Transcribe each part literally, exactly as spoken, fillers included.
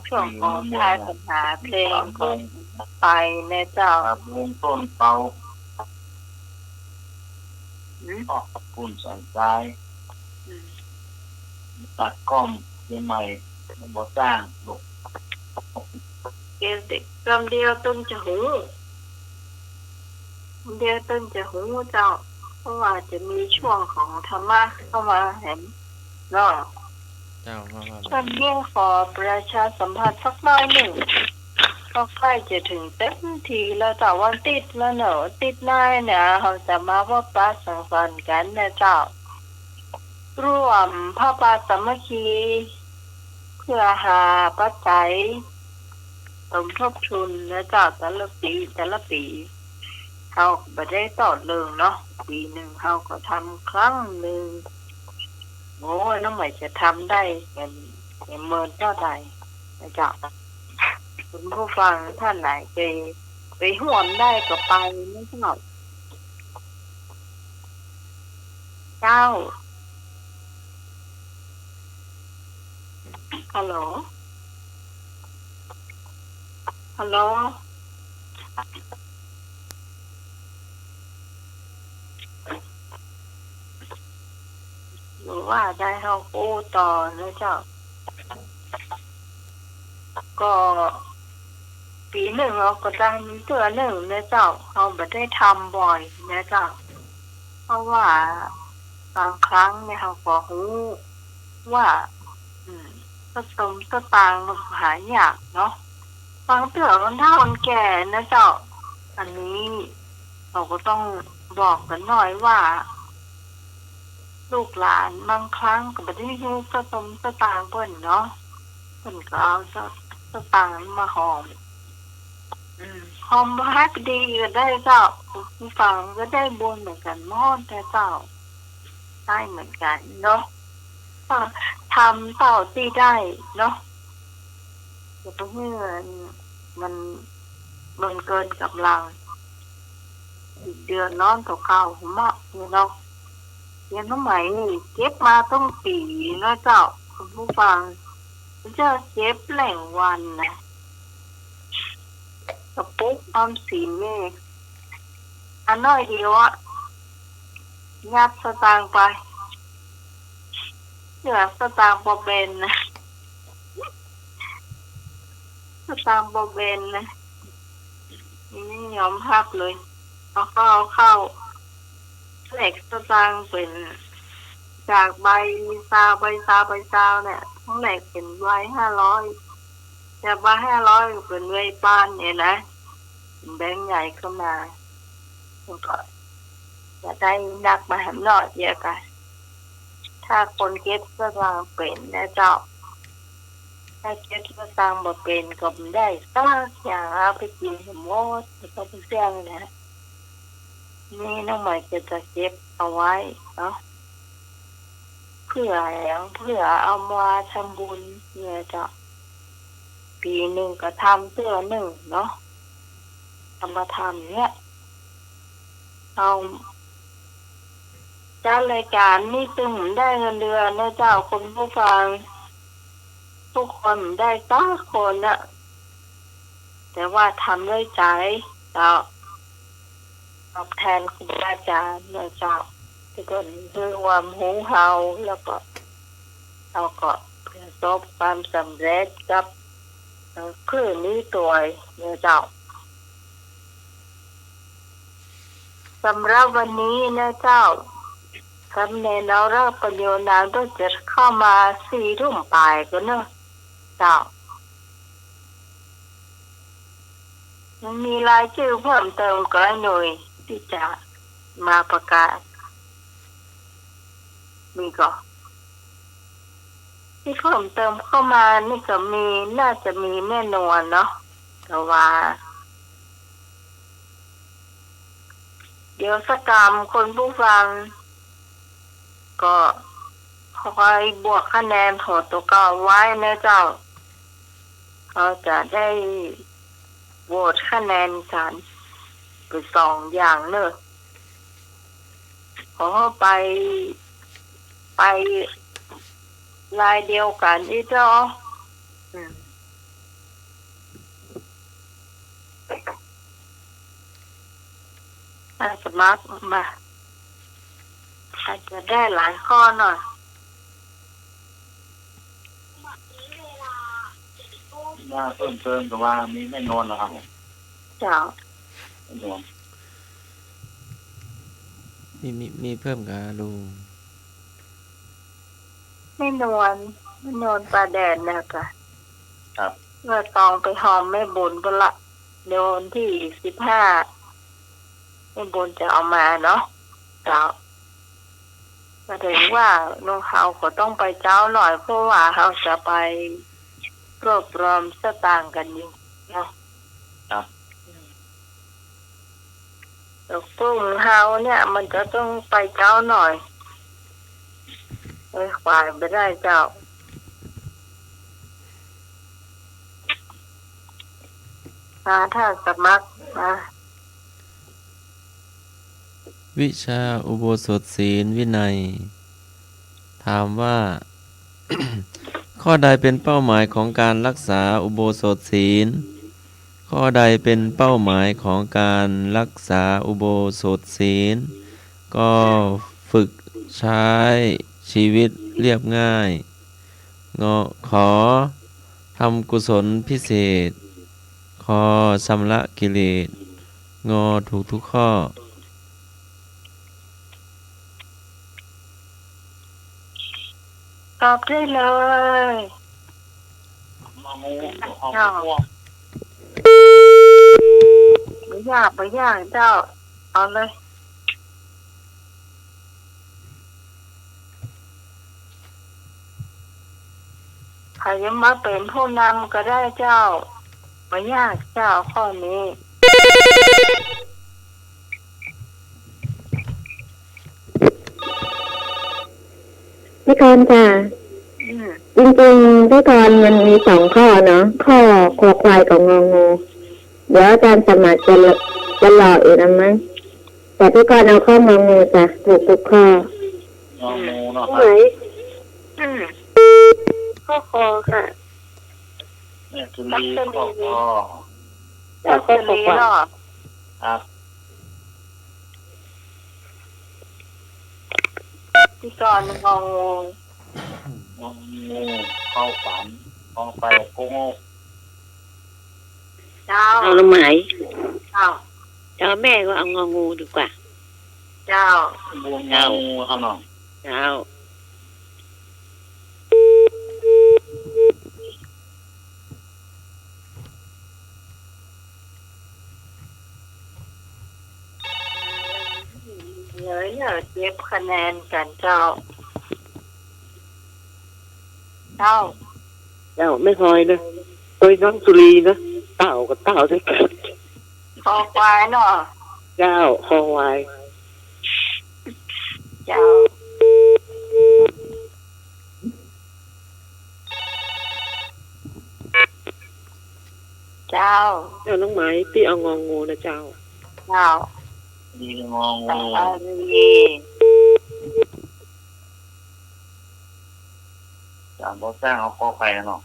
ช่วงของทายปัญหาเพลงของไปนะเจ้า ครับ วงต้นเปา อืม ออกกับคุณสันทราย อืม ตัดก้อมเชียงใหม่ มันบ่สร้างลูก เดี๋ยวเด็กกำเดียวต้นจะหู เดี๋ยวต้นจะหูเจ้า เพราะว่าจะมีช่วงของธรรมะเข้ามาแหมเนาะ เจ้า ว่า ว่า ช่วงนี้ขอประชาสัมพันธ์สักหน้อยหนึ่ง ก็ใกล้จะถึงเต็มทีแล้วเจ้า วันอาทิตย์แล้วเนาะ อาทิตย์หน้าเนี่ย เฮาจะมาพบปะสังสรรค์กันนะเจ้า ร่วมผ้าป่าสามัคคี เพื่อหาปัจจัยสมทบทุนนะเจ้า แต่ละปี แต่ละปี เฮาบ่ได้ต่อเนื่องเนาะ ปีหนึ่งเฮาก็ทำครั้งหนึ่ง โอ้ย น้องใหม่จะทำได้แหม แหมเมินเต้าใดนะเจ้า คุณผู้ฟังท่านไหนไป ไปฮ่วมได้ก็ไปนะเจ้า เจ้า ฮัลโหล ฮัลโหล หรือว่าได้เฮาอู้ต่อนะเจ้า ก็ปีหนึ่งเฮาก็ได้เตื้อหนึ่งนะเจ้า เฮาบ่ได้ทำบ่อยนะเจ้า เพราะว่าบางครั้งเนี่ยเฮาก็ฮู้ว่า อืม สตุ้งสตางค์มันหายากเนาะ บางเตื้อคนเฒ่าคนแก่นะเจ้า อันนี้เฮาก็ต้องบอกกั๋นหน่อยว่า ลูกหลานบางครั้งก็บ่ได้ฮู้สตุ้งสตางค์เปิ้นเนาะ เปิ้นก็เอาส สตางค์มาหอม อืม หอมบ่ฮักดีก็ได้เจ้า ผู้ฟังก็ได้บุญเหมือนกั๋นหมดนะเจ้า ได้เหมือนกั๋นเนาะ ก็ทำเต้าตี้ได้เนาะ อย่าไปหื้อมัน มันเกินก๋ำลัง เดือดร้อนต่อเก่าหั้นเนาะ เนาะ เยียะ น้องใหม่นี่เก็บมาตั้งปี๋นะเจ้า คุณผู้ฟัง เจ้าเก็บแหล่งวันนะ กระปุกออมสินนี่ อันน้อยเดียวอะ ยัดสตางค์ไป เหลือสตางค์บ่เป๋นนะ สตางค์บ่เป๋นนะ นี่ยอมฮับเลย เอาเข้า เอาเข้า แลกสตางค์เป๋น จากใบซาว ใบซาว ใบซาวเนี่ย ต้องแลกเป๋นใบห้าร้อย จากใบห้าร้อยก็เป๋นใบปานเนี่ยนะ เป๋นแบงก์ใหญ่ขึ้นมา มันก็จะได้นักมาแหมเนาะ เยียะกะ ถ้าคนเก็บสตางค์เป๋นนะเจ้า ถ้าเก็บสตางค์บ่เป๋นก็บ่ได้สักอย่าง เอาไปกิ๋นหมด แล้วก็ไปเสี้ยงนะ นี่น้องใหม่ก็จะเก็บเอาไว้เนาะ เผื่อหยัง เผื่อเอามาทำบุญเนี่ยเจ้า ปี๋นึ่งก็ทำเตื้อนึ่งเนาะ เอามาทำเนี่ย เอา จัดรายก๋านนี่ตึงบ่ได้เงินเดือนนะเจ้า คุณผู้ฟัง ทุกคนบ่ได้สักคนน่ะ แต่ว่าทำด้วยใจ๋เจ้า ตอบแตนครูบาอาจ๋ารย์นะเจ้า ตี้เปิ้นหื้อความฮู้เฮา แล้วก็ เฮาก็ประสบความสำเร็จกับ เอ่อ คือนี้ตวยนะเจ้า สำหรับวันนี้นะเจ้า สำเนา เล่าประโยชน์นั้นก็จะเข้ามาสี่ทุ่มปลายก่อเนาะเจ้า ยังมีรายจื้อเพิ่มเติมก็ได้หน่อยตี้จะมาประกาศ มีก่อ ตี้เพิ่มเติมเข้ามานี่ก็มี น่าจะมีแม่นวลเนาะ แต่ว่า เดี๋ยวสักกำ คุณผู้ฟัง ก็คอยบวกคะแนนของตั๋วเก่าไว้นะเจ้า เขาจะได้โหวตคะแนนกั๋น เป๋นสองอย่างเนาะ ขอไป ไปรายเดียวกั๋นอี้เจ้า อืม สมัครมา อาจจะได้หลายข้อหน่อย ว่าเพิ่มเติมก็ว่ามีแม่นวลนะครับผม เจ้า แม่นวล มี มี มีเพิ่มกับลุง แม่นวล แม่นวลป่าแดดเนี่ยค่ะ ครับ เมื่อตองไปหอมแม่บุญก็ละ เดี๋ยววันที่สิบห้า แม่บุญจะเอามาเนาะ เจ้า ก็ถึงว่าน้องเฮาก็ต้องไปเจ๊าหน่อย เพราะว่าเฮาจะไปรวบรวมสตางค์กันอยู่เนาะ ครับ อืม แล้วกลุ่มเฮาเนี่ยมันจะต้องไปเจ๊าหน่อย เอ้ย ขวายบ่ได้เจ้า อ่า ถ้าสมัครนะ วิชาอุโบสถศีลวินัย ถามว่า ข้อใดเป็นเป้าหมายของการรักษาอุโบสถศีล ข้อใดเป็นเป้าหมายของการรักษาอุโบสถศีล ก็ฝึกใช้ชีวิตเรียบง่าย งอ ขอทำกุศลพิเศษ คอชำระกิเลส งอถูกทุกข้อ ตอบได้เลย งองู เจ้า บ่ยาก บ่ยากเจ้า เอาเลย ใผจะมาเป๋นผู้นำก็ได้เจ้า บ่ยากเจ้าข้อนี้ พี่กรณ์จ้ะ อืม จริงๆ พี่กรณ์มันมีสองข้อเนาะ ข้อคอควายกับงองู เดี๋ยวอาจารย์สมัครจะรอ จะรออีกนะมั้ง แต่พี่กรณ์เอาข้ององูจ้ะ ถูกทุกข้อ งองูเนาะครับ ไหน อืม ข้อคอค่ะ แม่สุรี ข้อคอ เจ้า ข้อคอควาย ครับ พี่กรณ์งองู งองู เข้าฝัน คอควาย โกหก เจ้า เอาละไหม เจ้า เจ้า แม่ก็เอางองูดีกว่า เจ้า งองู เจ้า ครับเนาะ เจ้า เดี๋ยว เดี๋ยวเก็บคะแนนกันเจ้า เจ้า เจ้า แม่พลอยนะ เอ้ย น้องสุรีนะ เต่ากับเต่าด้วยกัน คอควายเนาะ เจ้า คอควาย เจ้า เจ้า เจ้า น้องไหม ตี้เอางองูนะเจ้า เจ้า นี่งองู สวัสดี จารย์บ่สร้างเอาคอควายเนาะ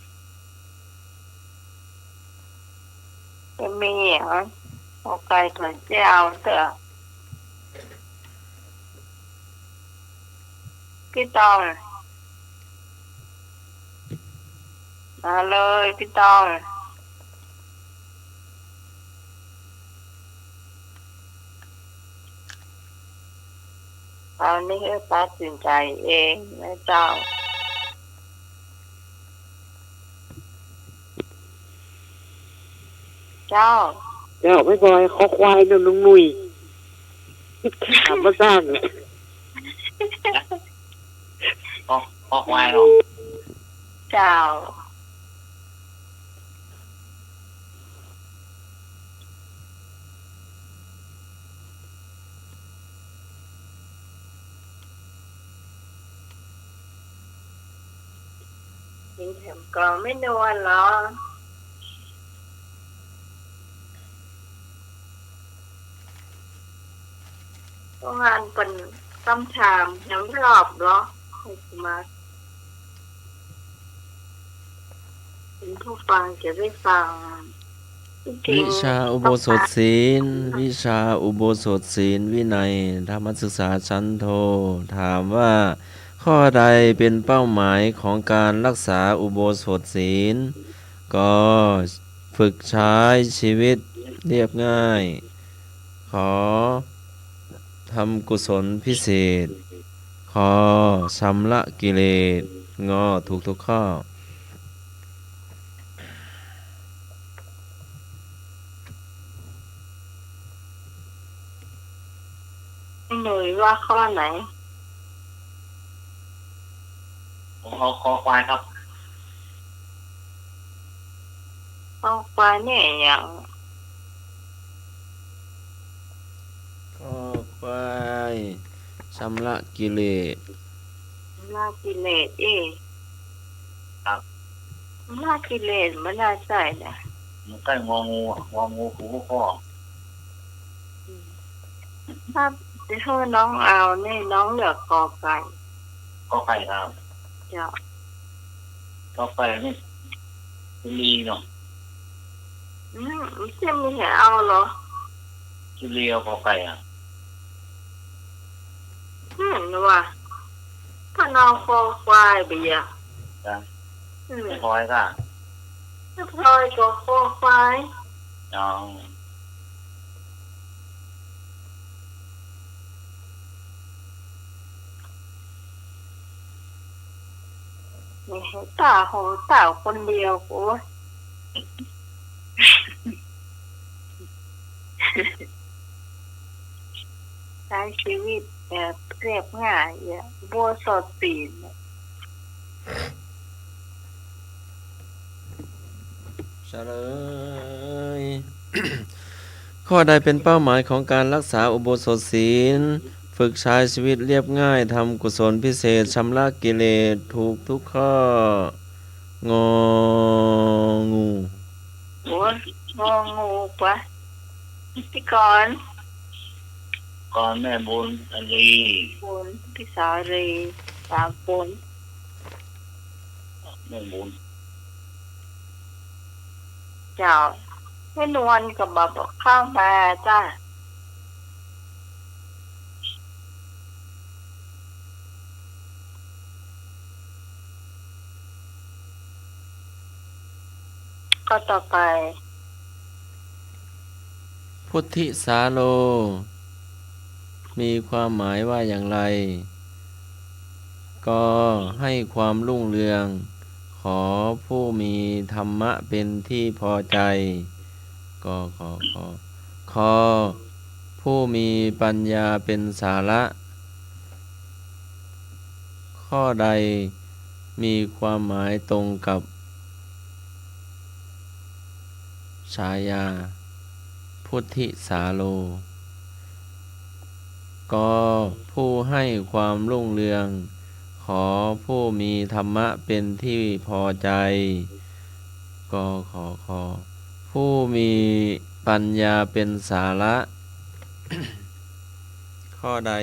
จะมีเหรอ คอควาย เจ้าเถอะ พี่ตอง มาเลยพี่ตอง เอานี่ให้ตัดสินใจเองนะเจ้า เจ้า เจ้า แม่พลอย คอควายเนาะ ลุงหนุ่ย ถามมาสร้าง คอ คอควายเนาะ เจ้า กินแถมกองไม่นวลเหรอ ต้องอ่านเป็นคำถามแถมรอบเหรอ ให้สมาชิก เป็นผู้ฟังจะได้ฟัง จริงๆ วิชาอุโบสถศีล วิชาอุโบสถศีลวินัย ธรรมศึกษาชั้นโท ถามว่า ข้อใดเป็นเป้าหมายของการรักษาอุโบสถศีล ก ฝึกใช้ชีวิตเรียบง่าย ข ทำกุศลพิเศษ ค ชำระกิเลส ง ถูกทุกข้อ หนุ่ยว่าข้อไหน ผมเอาคอควายครับ คอควายเนี่ยอย่าง คอควาย ชำระกิเลส ชำระกิเลส เอ๊ะ ครับ ชำระกิเลส บ่น่าใจ้นะ มันใก้งองูอะ งองูถูกทุกข้อ อืม ถ้าจะหื้อน้องเอานี่ น้องเลือกกอไก่ กอไก่ครับ เจ้า กอไก่นี่ จุลีเนาะ อืม จะมีหื้อเอาเหรอ จุลีเอากอไก่อะ อืม ว่า ถ้าน้องคอควายไปอะ จ้ะ อืม ไม่พลอยค่ะ ไม่พลอยก็คอควาย อ๋อ นี่ ต๋าโห ต๋าคนเดียว โอ๊ย ใช้ชีวิตแบบเรียบง่ายอะ อุโบสถศีล เฉลย ข้อใดเป็นเป้าหมายของการรักษาอุโบสถศีล ฝึกใช้ชีวิตเรียบง่าย ทำกุศลพิเศษ ชำระกิเลส ถูกทุกข้อ งองู โอ้ย งองูปะ พิธีกร กรแม่บุญอารี บุญพิสารี สามคน แม่บุญ เจ้า แม่นวลก็บ่เข้ามาจ้ะ ข้อต่อไป พุทธิสาโล มีความหมายว่าอย่างไร ก ให้ความรุ่งเรือง ข ผู้มีธรรมะเป็นที่พอใจ ก ข ข ค ผู้มีปัญญาเป็นสาระ ข้อใดมีความหมายตรงกับฉายาพุทธิสาโล ก ผู้ให้ความรุ่งเรือง ข ผู้มีธรรมะเป็นที่พอใจ ก ข ค ผู้มีปัญญาเป็นสาระ ข้อใด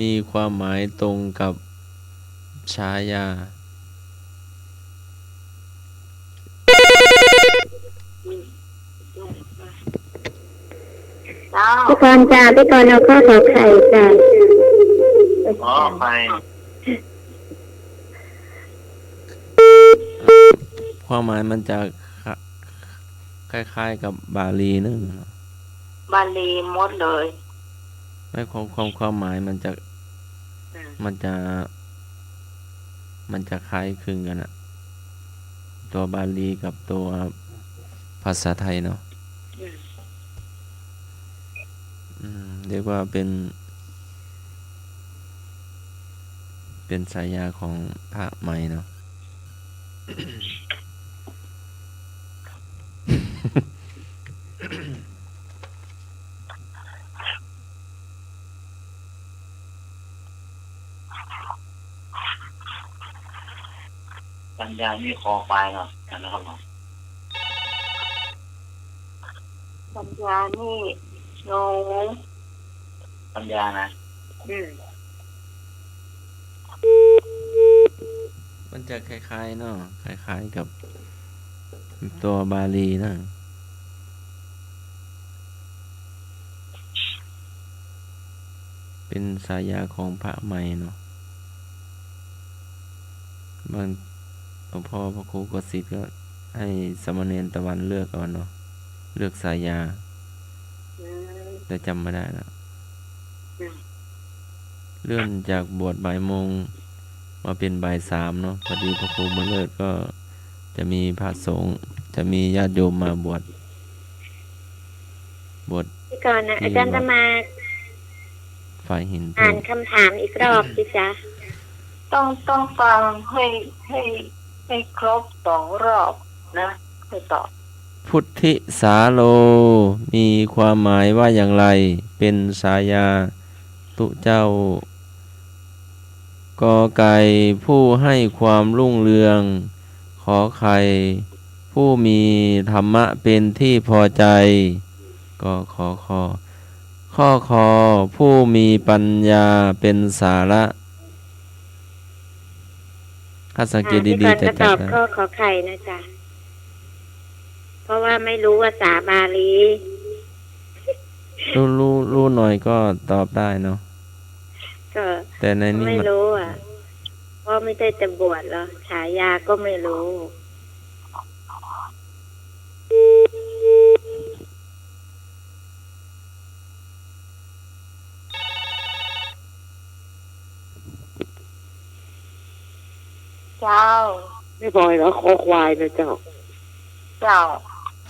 มีความหมายตรงกับฉายา เจ้า พิธีกรจ๋า พิธีกรเอาข้อขอไข่จ้ะ ขอไข่ ความหมายมันจะคล้ายๆกับบาลีนะ บาลีหมดเลย ไม่ ความ ความ ความหมายมันจะ อืม มันจะ มันจะคล้ายคลึงกันอะ ตัวบาลีกับตัวภาษาไทยเนาะ อืม อืม เรียกว่าเป็น เป็นฉายาของพระใหม่เนาะ ปัญญานี่คอควายเนาะ นะครับเนาะ ปัญญานี่ โอ้ ปัญญานะ อืม มันจะคล้ายๆเนาะ คล้ายๆกับตัวบาลีนะ เป็นฉายาของพระใหม่เนาะ บาง หลวงพ่อพระครูโกสิทธิ์ก็ให้สามเณรตะวันเลือกเอาเนาะ เลือกฉายา อืม แต่จ๋ำบ่ได้ละ อืม เลื่อนจากบวชบ่ายโมงมาเป๋นบ่ายสามเนาะ พอดีพระครูบุญเลิศก็จะมีพระสงฆ์ จะมีญาติโยมมาบวช บวช เดี๋ยวก่อนนะ ที่ อาจารย์ วัด จะมา ฝายหิน อ่าน ถูก คำถามอีกรอบสิจ๊ะ ต้อง ต้องฟังให้ ให้ ให้ครบสองรอบนะ ค่อยตอบ พุทธิสาโล มีความหมายว่าอย่างไร เป็นฉายาตุ๊เจ้า กอไก่ ผู้ให้ความรุ่งเรือง ขอไข่ ผู้มีธรรมะเป็นที่พอใจ กอขอคอ ข้อคอ ผู้มีปัญญาเป็นสาระ ถ้าสังเกตดีๆ อ่า พี่กรณ์ จะจับ ก็ตอบ ได้ ข้อขอไข่นะจ๊ะ เพราะว่าไม่รู้ภาษาบาลี รู้ รู้ รู้หน่อยก็ตอบได้เนาะ ก็ แต่ในนี้ ไม่ มัน รู้อะ เพราะไม่ได้จะบวชเหรอ ฉายาก็ไม่รู้ เจ้า ไม่บอยเหรอ คอควายนะเจ้า เจ้า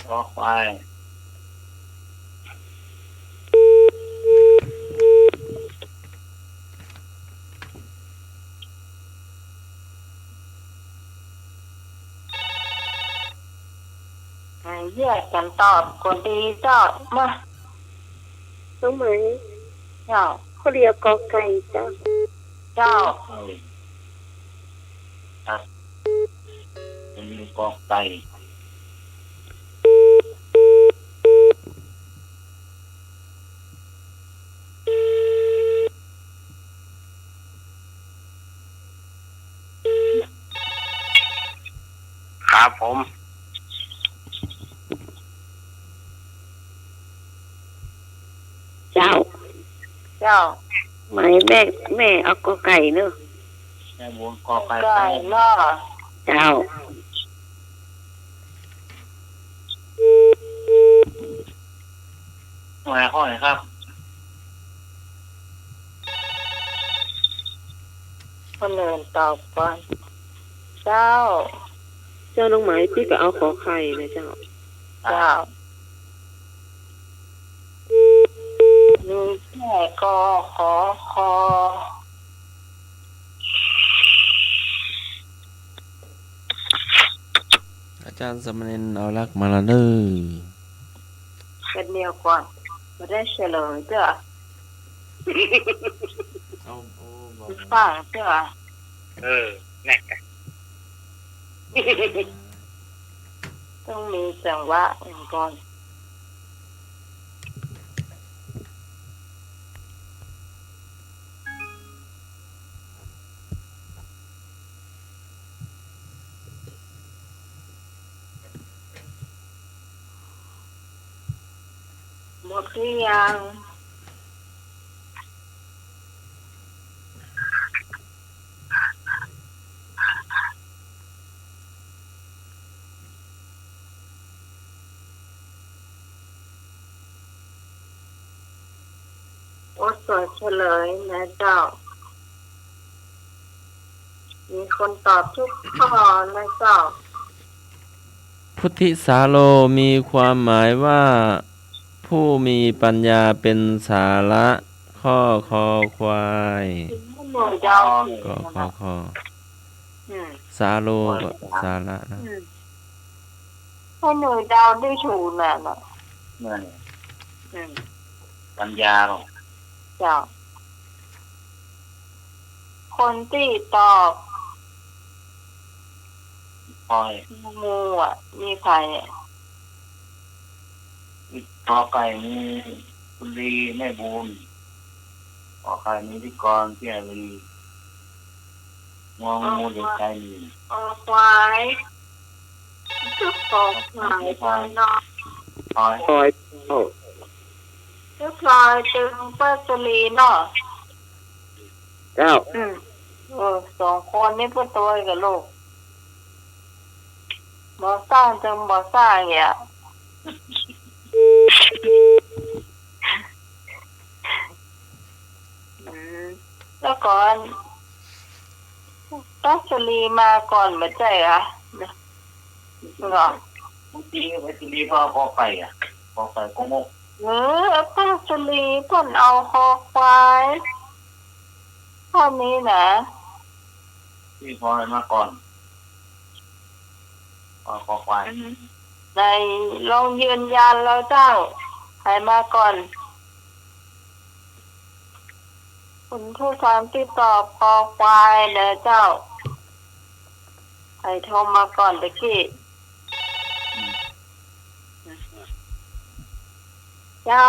คอควาย อ่า แยกกั๋นตอบก็ดีเจ้า มา น้องไหม เจ้า ข้อเดียว กอไก่เจ้า เจ้า ครับ เป็นกอไก่ ครับผม เจ้า เจ้า ไหม แม่ แม่เอากอไก่เนอะ แม่บุญกอไก่ ไก่เนาะ เจ้า หมายข้อไหนครับ คนอื่นตอบก่อน เจ้า เจ้าน้องไหม ตี้ก็เอาขอไข่นะเจ้า เจ้า มีแค่กอขอคอ อาจารย์สามเณรเอาหลักมาละเน่อ เดี๋ยวก่อน บ่ได้เฉลยเตื้อ เอา เอา บอก ฟังเตื้อ เออ แน่ะ ต้องมีจังหวะก่อน หมดหรือยัง โอ้ ส่วนเฉลยนะเจ้า มีคนตอบทุกข้อนะเจ้า พุทธิสาโล มีความหมายว่า ผู้มีปัญญาเป็นสาระ ข้อคอควาย หมู่เจ้า กอขอคอ อืม สาโลก็สาระนะ อืม ให้หนูเดาได้ถูกน่ะนะ นั่น อืม ปัญญาหรอ เจ้า คนตี้ตอบ ใคร หมู่อะ มีใผอะ กอไก่มีคุณลี แม่บุญ ขอไข่มีนิติกร พี่อารี งองู เด็กชายหนึ่ง คอควาย คือคอควายเนาะ ควาย ควาย เจ้า คือควาย ตึง ป้าสลีเนาะ เจ้า อืม เออ สองคนนี้เปิ้นโตยกั๋นลูก บ่อสร้างจังบ่อสร้างเนี่ย อืม แล้วก่อน ป้าสลีมาก่อนบ่ใจ้หรอ เหรอ ป้าสลี ป้าสลีก็เอากอไก่อะ กอไก่กอมก เออ ป้าสลีเปิ้นเอาคอควาย ข้อนี้นะ ตี้พลอยมาก่อน เอาคอควาย อืม ไหนลองยืนยันแล้วเจ้า ใผมาก่อน คุณผู้ฟังตี้ตอบคอควายเน่อเจ้า ใผโทรมาก่อนตะกี้ เจ้า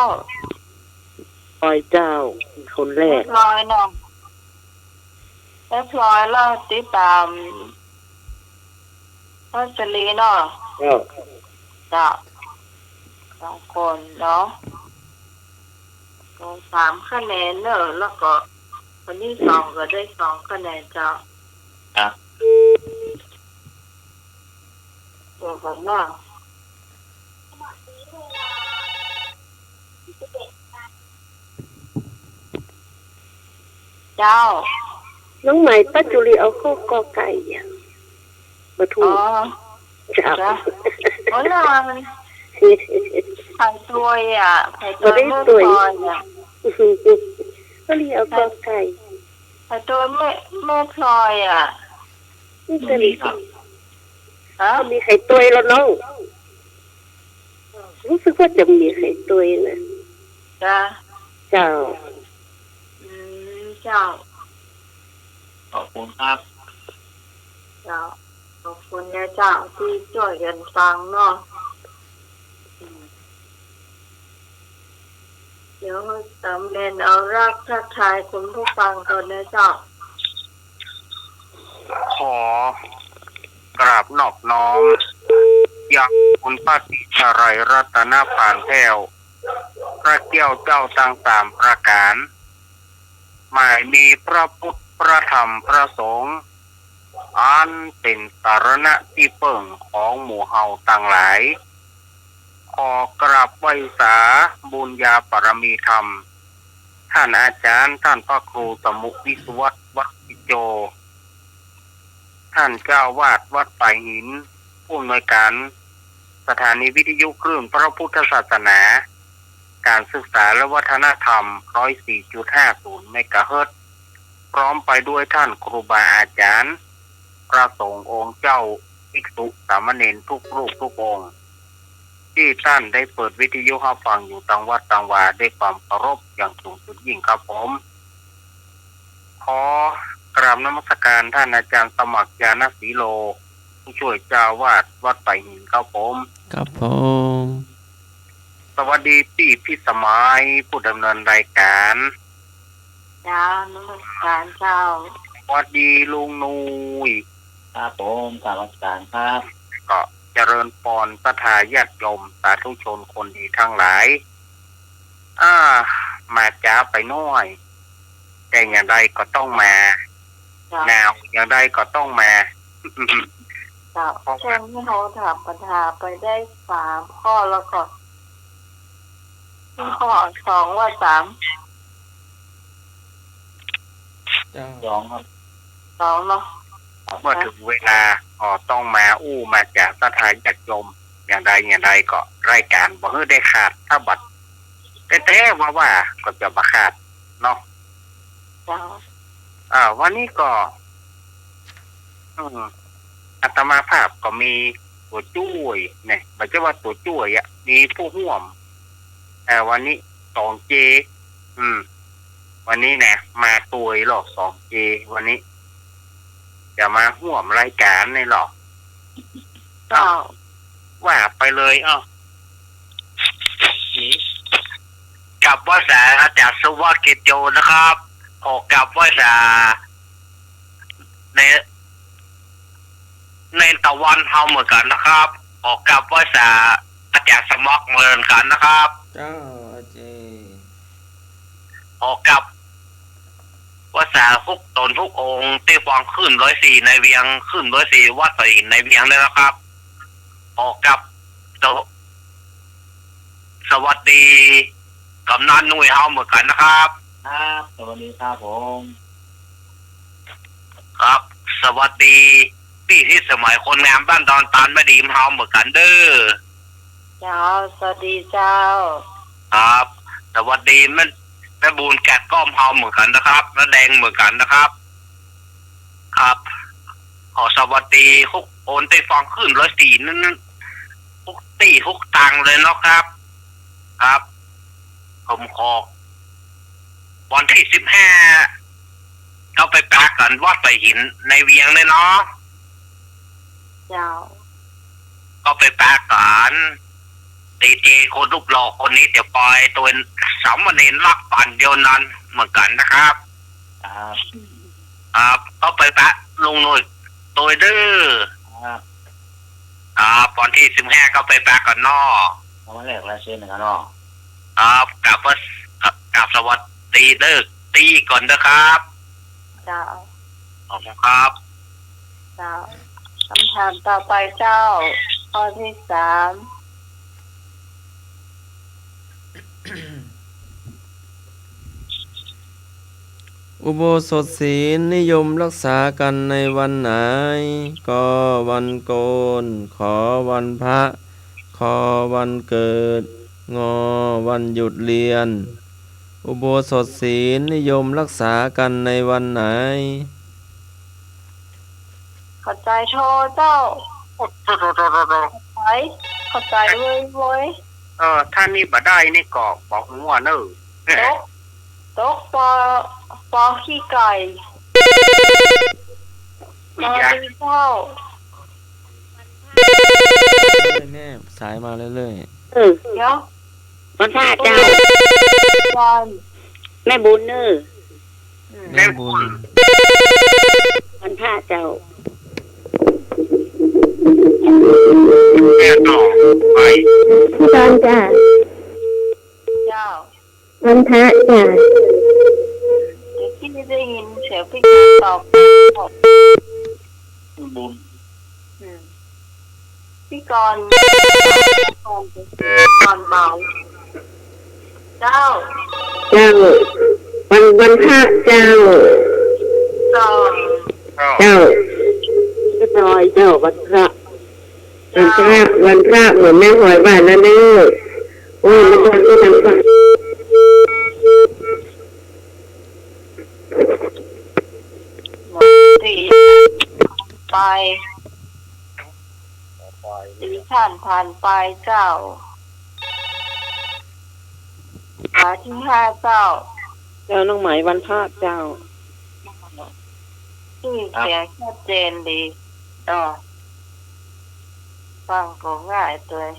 พลอยเจ้า คนแรก แม่พลอยเนาะ แม่พลอยแล้วติดต๋าม ป้าสลีเนาะ เจ้า เจ้า สองคนเนาะ ก็สามคะแนนเน่อ แล้วก็คนตี้สองก็ได้สองคะแนนเจ้า ครับ เดี๋ยวก่อนเนาะ เจ้า น้องไหม ป้าจุลีเอาข้อกอไก่อะ บ่ถูก อ๋อ เจ้า เจ้า โอ้ย มัน ใผโตยอะ ใผโตย บ่ได้ แม่ โตย พลอยอะ ป้าสลีเอากอไก่ ใผโตยแม่ แม่พลอยอะ นี่ก็มี ฮะ ก็มีใผโตยแล้วเนาะ รู้สึกว่าจะมีใผโตยนะ จ้ะ เจ้า อืม เจ้า ขอบคุณครับ เจ้า ขอบคุณนะเจ้า ตี้จ้วยกั๋นฟังเนาะ อืม เดี๋ยวสำเร็จเอารากทักทายคุณผู้ฟังก่อนนะเจ้า ขอกราบนอบน้อมยังคุณพระศรีสะไลรัตนปานแผ้ว พระแก้วเจ้าตังสามประก๋าน หมายมีพระพุทธ พระธรรม พระสงฆ์ อันเป๋นสรณะตี้เปิ้งของหมู่เฮาตังหลาย ขอกราบไหว้สาบุญญาบารมีธรรม ท่านอาจ๋ารย์ ท่านพระครูสมุห์ วิศวัตร วัดสิโจ ท่านเจ้าอาวาสวัดป่ายหิน ผู้อำนวยก๋านสถานีวิทยุคลื่นพระพุทธศาสนา ก๋านศึกษาและวัฒนธรรม ร้อยสี่จุดห้าศูนย์ เมกะเฮิรตซ์ พร้อมไปด้วยท่านครูบาอาจ๋ารย์ พระสงฆ์องค์เจ้า ภิกษุสามเณรทุกรูปทุกองค์ ตี้ต้านได้เปิดวิทยุฮับฟังอยู่ตังวัดตังวา ด้วยความเคารพอย่างสูงสุดยิ่งครับผม ขอกราบนมัสการท่านอาจ๋ารย์สมัคร ญาณศรีโล ผู้จ้วยเจ้าอาวาสวัดป่ายหินครับผม ครับผม สวัสดีปี้พิสมัย ผู้ดำเนินรายการ เจ้า นมัสการเจ้า สวัสดีลุงนุ้ย ครับผม กราบนมัสการครับ ก็เจริญปอนศรัทธาญาติโยมสาธุชนคนดีทั้งหลาย อ่า มาจ๊าไปหน้อย แต่อย่างใดก็ต้องมา เจ้า หนาวอย่างใดก็ต้องมา เจ้า เพราะว่า แจ้งให้เฮาถามปัญหาไปได้สามข้อแล้วก็ ข้อสองว่าสาม เจ้า สองครับ สองเนาะ เมื่อเถิงเวลาก็ต้องมาอู้มาจ๋าศรัทธาญาติโยม อย่างใดอย่างใดก็รายการบ่หื้อได้ขาด ถ้าบ่แต๊ๆ ว่าๆ ก็จะบ่ขาดเนาะ เจ้า อ่า วันนี้ก็ อืม อาตมาภาพก็มีตั๋วจ้วยเนี่ย บ่ใจ้ว่าตั๋วจ้วยอะ มีผู้ฮ่วม เอ่อ วันนี้สองเจ อืม วันนี้นะ มาตวยหรอกสองเจ วันนี้ จะมาฮ่วมรายการนี่หรอก เจ้า ว่าไปเลย เอ้า กราบไหว้สาอาจ๋ารย์สวัสดิ์ กิจโยนะครับ ขอกราบไหว้สา ใน ในตะวันเฮาเหมือนกันนะครับ ขอกราบไหว้สาอาจ๋ารย์สมัครเหมือนกันนะครับ เจ้า อาเจ ขอกราบ ว่าสาทุกต๋นทุกองค์ ตี้ฟังคลื่นร้อยสี่ในเวียง คลื่นร้อยสี่วัดสายหินในเวียงด้วยนะครับ ขอกราบ สว- สวัสดี กำนันหนุ่ยเฮาเหมือนกั๋นนะครับ ครับ สวัสดีครับผม ครับ สวัสดี ปี้ทิศสมัยคนงามบ้านดอนตาลแม่ดีมเฮาเหมือนกั๋นเด้อ เจ้า สวัสดีเจ้า ครับ สวัสดีแม่ แม่บุญแกะก้อมเฮาเหมือนกั๋นนะครับ น้าแดงเหมือนกั๋นนะครับ ครับ ขอสวัสดีทุกคนตี้ฟังคลื่นร้อยสี่นั้น ทุกตี้ทุกตังเลยเนาะครับ ครับ ผมขอ วันตี้สิบห้า ก็ไปปะกั๋นวัดสายหินในเวียงเลยเนาะ เจ้า ก็ไปปะกั๋น ดีเจคนรูปหล่อคนนี้ เดี๋ยวปอยตวยสามเณรรักปั๋นเดียวนั้นเหมือนกั๋นนะครับ ครับ ครับ ก็ไปปะลุงหนุ่ยตวยเด้อ ครับ ครับ วันตี้สิบห้า ก็ไปปะกั๋นเนาะ เอามาแลกลายเซ็นกั๋นเนาะ ครับ กราบว่า กราบสวัสดีเด้อ ตี้ก่อนนะครับ เจ้า ขอบคุณครับ เจ้า คำถามต่อไปเจ้า ข้อตี้สาม อุโบสถศีลนิยมรักษากั๋นในวันไหน ก วันโกน ข วันพระ ค วันเกิด ง วันหยุดเรียน อุโบสถศีลนิยมรักษากั๋นในวันไหน ขอบใจ๋โทเจ้า โอ้ โท โท โท โท โท ขอบใจ๋ ขอบใจ๋เว้ย เว้ย เออ ถ้านี่บ่ได้นี่ก็บอกหัวเน่อ ตก ตกปอ ปอขี้ไก่ อีหยัง ปอตีเจ้า แม่ สายมาเรื่อยๆ เออ เดี๋ยว วันพระเจ้า วัน แม่บุญเน่อ แม่บุญ วันพระเจ้า แม่ต่อไป พี่กรณ์จ้ะ เจ้า วันพระจ้ะ เดี๋ยวพี่ได้ยินเสียงพี่กรณ์ตอบ บุญ อืม พี่กรณ์ พี่กรณ์เบา เจ้า เจ้า วัน วันพระเจ้า เจ้า เจ้า เจ้า เจ้า วันพระ วันพระ วันพระเหมือนแม่หอยว่านั่นเน่อ โอ้ย มันก็ ก็ทำก่อน หมดตี้ ไป ตี้ผ่านผ่านไปเจ้า หมายตี้ห้าเจ้า เจ้า น้องไหมวันพระเจ้า ตี้เสียงชัดเจนดี ต่อ ฟังก็ง่ายตวย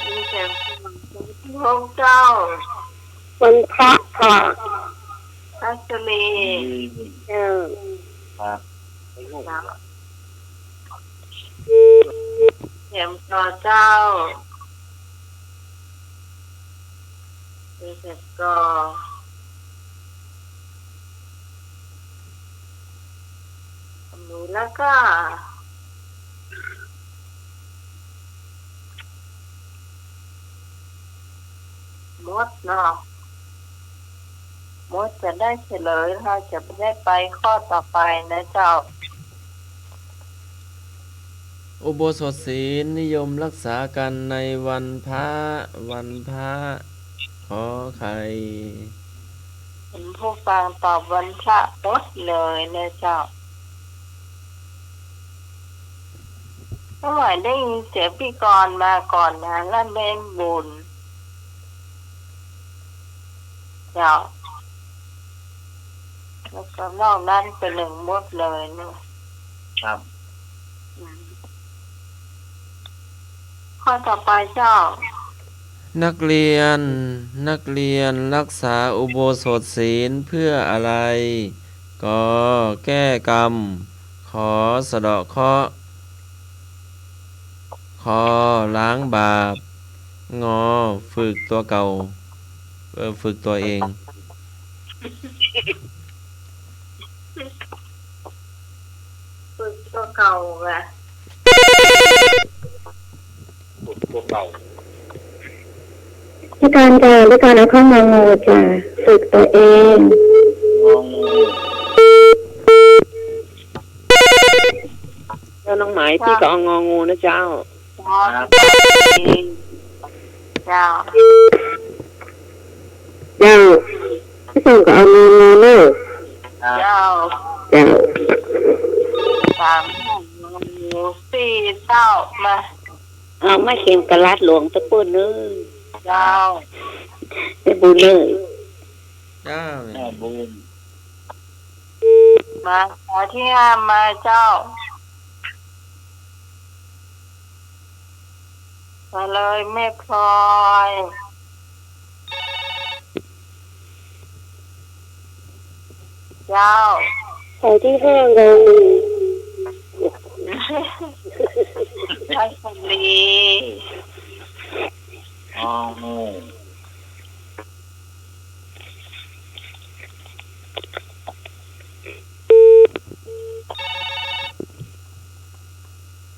ตี้เสียงชัดเจน ตี้หกเจ้า วันพระค่ะ พัสลี เจ้า ครับ เตรียมต่อเจ้า เตรียมต่อ หมูแล้วก็ หมดเนาะ หมดจะได้เฉลย เฮาจะได้ไปข้อต่อไปนะเจ้า อุโบสถศีลนิยมรักษากั๋นในวันพระ วันพระ ขอไข่ คุณผู้ฟังตอบวันพระหมดเลยนะเจ้า เมื่อไหร่ได้ยินเสียงพี่กรณ์มาก่อนนะ แล้วแม่บุญ เจ้า แล้วก็นอกนั้นเป็นหนึ่งหมดเลยเนี่ย ครับ อืม ข้อต่อไปเจ้า นักเรียน นักเรียนรักษาอุโบสถศีลเพื่ออะไร ก แก้กรรม ข สะเดาะเคราะห์ ค ล้างบาป ง ฝึกตัวเก่า เอ่อ ฝึกตัวเอง ฝึกตัวเก่าอะ ฝึกตัวเก่า พี่กรณ์จ้ะ พี่กรณ์เอาข้ององูจ้ะ ฝึกตัวเอง งองู เจ้าน้องไหม พี่ก็เอางองูนะเจ้า ครับ เจ้า เจ้า พี่ส่งก็เอางองูเนอะ ครับ เจ้า เจ้า สาม งองู สี่ เจ้า มา เอาไม้เข็มกลัดหลวงตะปูนเนอะ เจ้า แม่บุญเนอะ เจ้า แม่บุญ มา ข้อที่ห้า มาเจ้า มาเลยแม่พลอย เจ้า ข้อที่ห้า งองู ราชบุรี งองู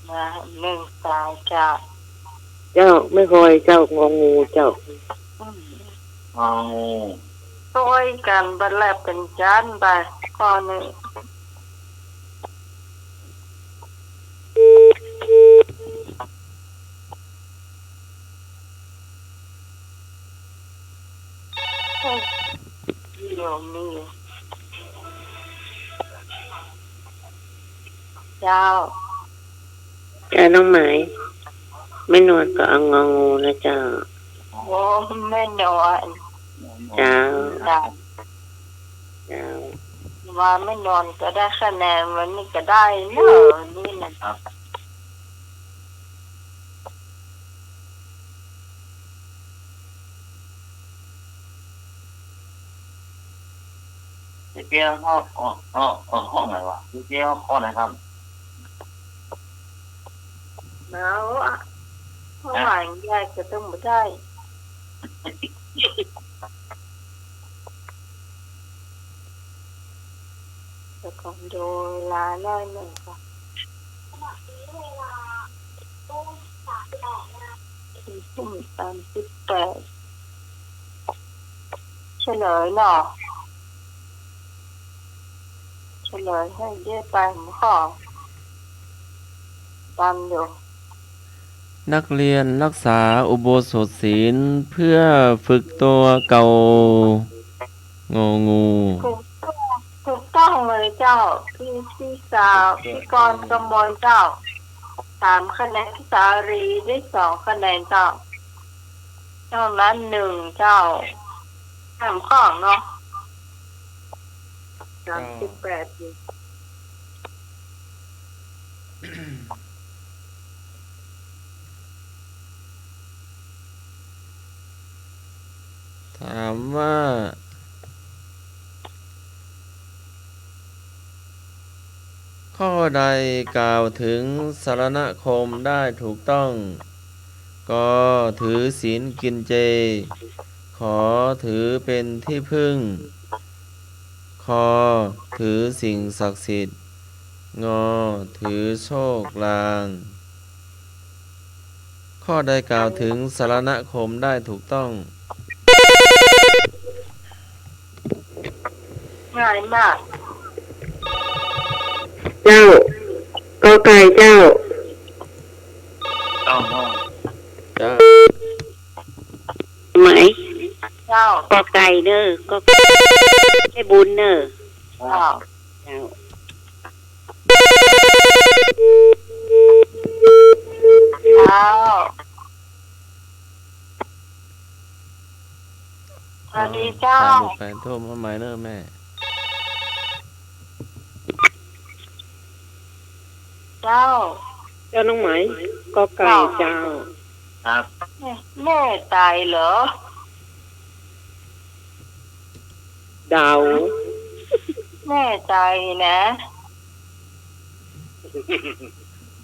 มา หนึ่ง สอง เจ้า เจ้า แม่พลอยเจ้า งองูเจ้า อืม งองู ช่วยกั๋นบัดแลเป๋นจั้นไป ข้อนี้ เดี๋ยวมี เจ้า เจ้าน้องไหม แม่นวลก็เอางองูนะเจ้า โอ้ แม่นวล เจ้า เจ้า เจ้า ว่าแม่นวลก็ได้คะแนนวันนี้ก็ได้เนอะ นี่นะ ครับ เมื่อกี้ข้อ ข้อ ข้อ ข้อไหนวะ เมื่อกี้ข้อไหนครับ เอาอะ ข้อหมายยากจะต้องมาได้ เดี๋ยวก่อนดูเวลาหน่อยหนึ่งค่ะ สี่ทุ่มสามสิบแปด เฉลยเนาะ เฉลยหื้อเย้ยไป หมู่ข้อ ตามอยู่ นักเรียนรักษาอุโบสถศีลเพื่อฝึกตัวเก่า งองู ถูกต้อง ถูกต้องเลยเจ้า พี่ พี่สาว พี่กรณ์กมลเจ้า สามคะแนน พี่สาลีได้สองคะแนนเจ้า นอกนั้นหนึ่งเจ้า สามข้อเนาะ สามสิบแปด ถามว่า ข้อใดกล่าวถึงสรณคมได้ถูกต้อง ก ถือศีลกินเจ ข ถือเป็นที่พึ่ง ค ถือสิ่งศักดิ์สิทธิ์ ง ถือโชคลาง ข้อใดกล่าวถึงสรณคมได้ถูกต้อง ง่ายมาก เจ้า ก.ไก่ เจ้า เจ้า เจ้า ไหม เจ้า ก.ไก่ เนอะ ก.ไก่ ได้บุญเนอะ เจ้า เจ้า เจ้า สวัสดีเจ้า แปดทุ่มมาใหม่เนอะแม่ เจ้า เจ้าน้องไหม ก.ไก่ เจ้า เจ้า ครับ แม่ แม่ต๋ายเหรอ เดา แม่ต๋ายนะ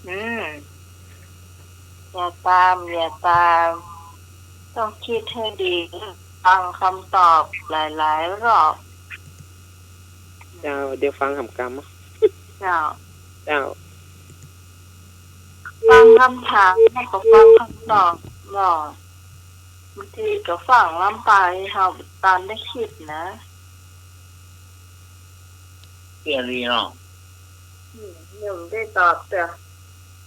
อืม อย่าตาม อย่าตาม ต้องคิดให้ดี ฟังคำตอบหลายๆ รอบ เจ้า เดี๋ยวฟังกำ เจ้า เจ้า ฟังกำถามแล้วก็ฟังกำตอบเนาะ บางทีก็ฟังลำไป เฮาบ่ตันได้กึ๊ดนะ เตี้ยดีเนาะ อืม ยังบ่ได้ตอบเตื้อ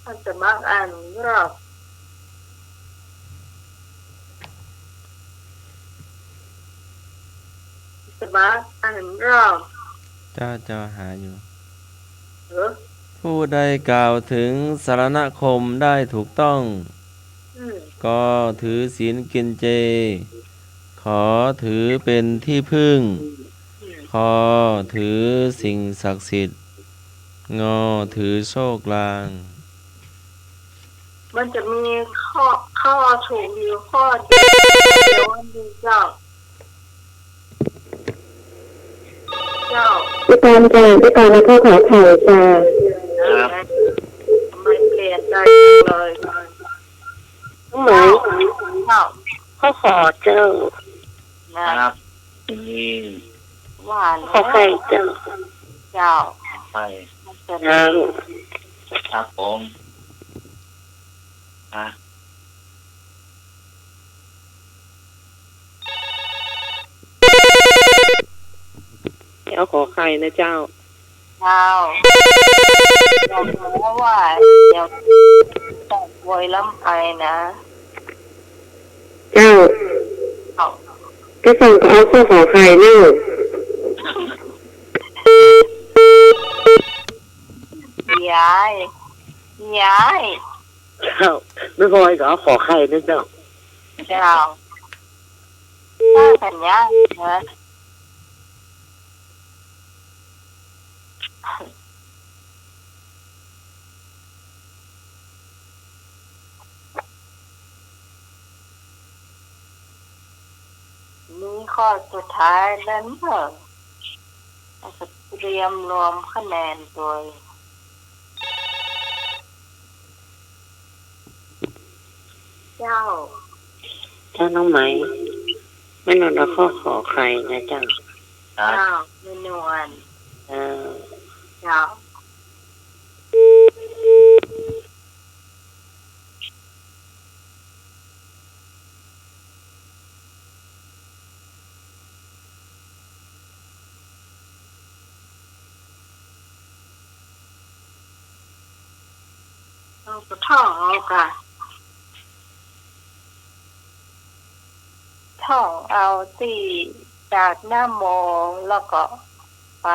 อาสามัครอ่านรอบ อาสามัครอ่านรอบ เจ้า เจ้า หาอยู่ เออ ผู้ใดกล่าวถึงสรณคมได้ถูกต้อง อืม ก็ถือศีลกินเจ ขอถือเป็นที่พึ่ง อืม คอถือสิ่งศักดิ์สิทธิ์ งอถือโชคลาง มันจะมีข้อ ข้อถูกอยู่ข้อเดียว เดี๋ยววันดีเจ้า เจ้า พี่กรณ์จ้ะ พี่กรณ์เอาข้อขอไข่จ้ะ ครับ ทำไมเปลี่ยนใจจังเลย น้องไหม เจ้า ข้อขอเจ้า นะครับ อืม ว่าแล้ว ขอไข่เจ้า เจ้า ไข่ เจ้า ครับผม อ่ะ เอาขอไข่นะเจ้า เจ้า บอกแล้วว่า เดี๋ยวต้องโวยล้ำไปนะ เจ้า เจ้า ก็สั่งก็เอาข้อขอไข่เนาะ ยาย ยาย เจ้า ไม่พออีกเหรอ ขอไข่นะเจ้า เจ้า ถ้าสัญญานะ มีข้อสุดท้ายแล้วเนอะ เราจะเตรียมรวมคะแนนโดย เจ้า เจ้าน้องไหม แม่นวลเอาข้อขอไข่นะเจ้า ครับ เจ้า แม่นวล เจ้า เจ้า เอาก็ท่องเอาค่ะ ท่องเอาตี้จากนะโม แล้วก็ไป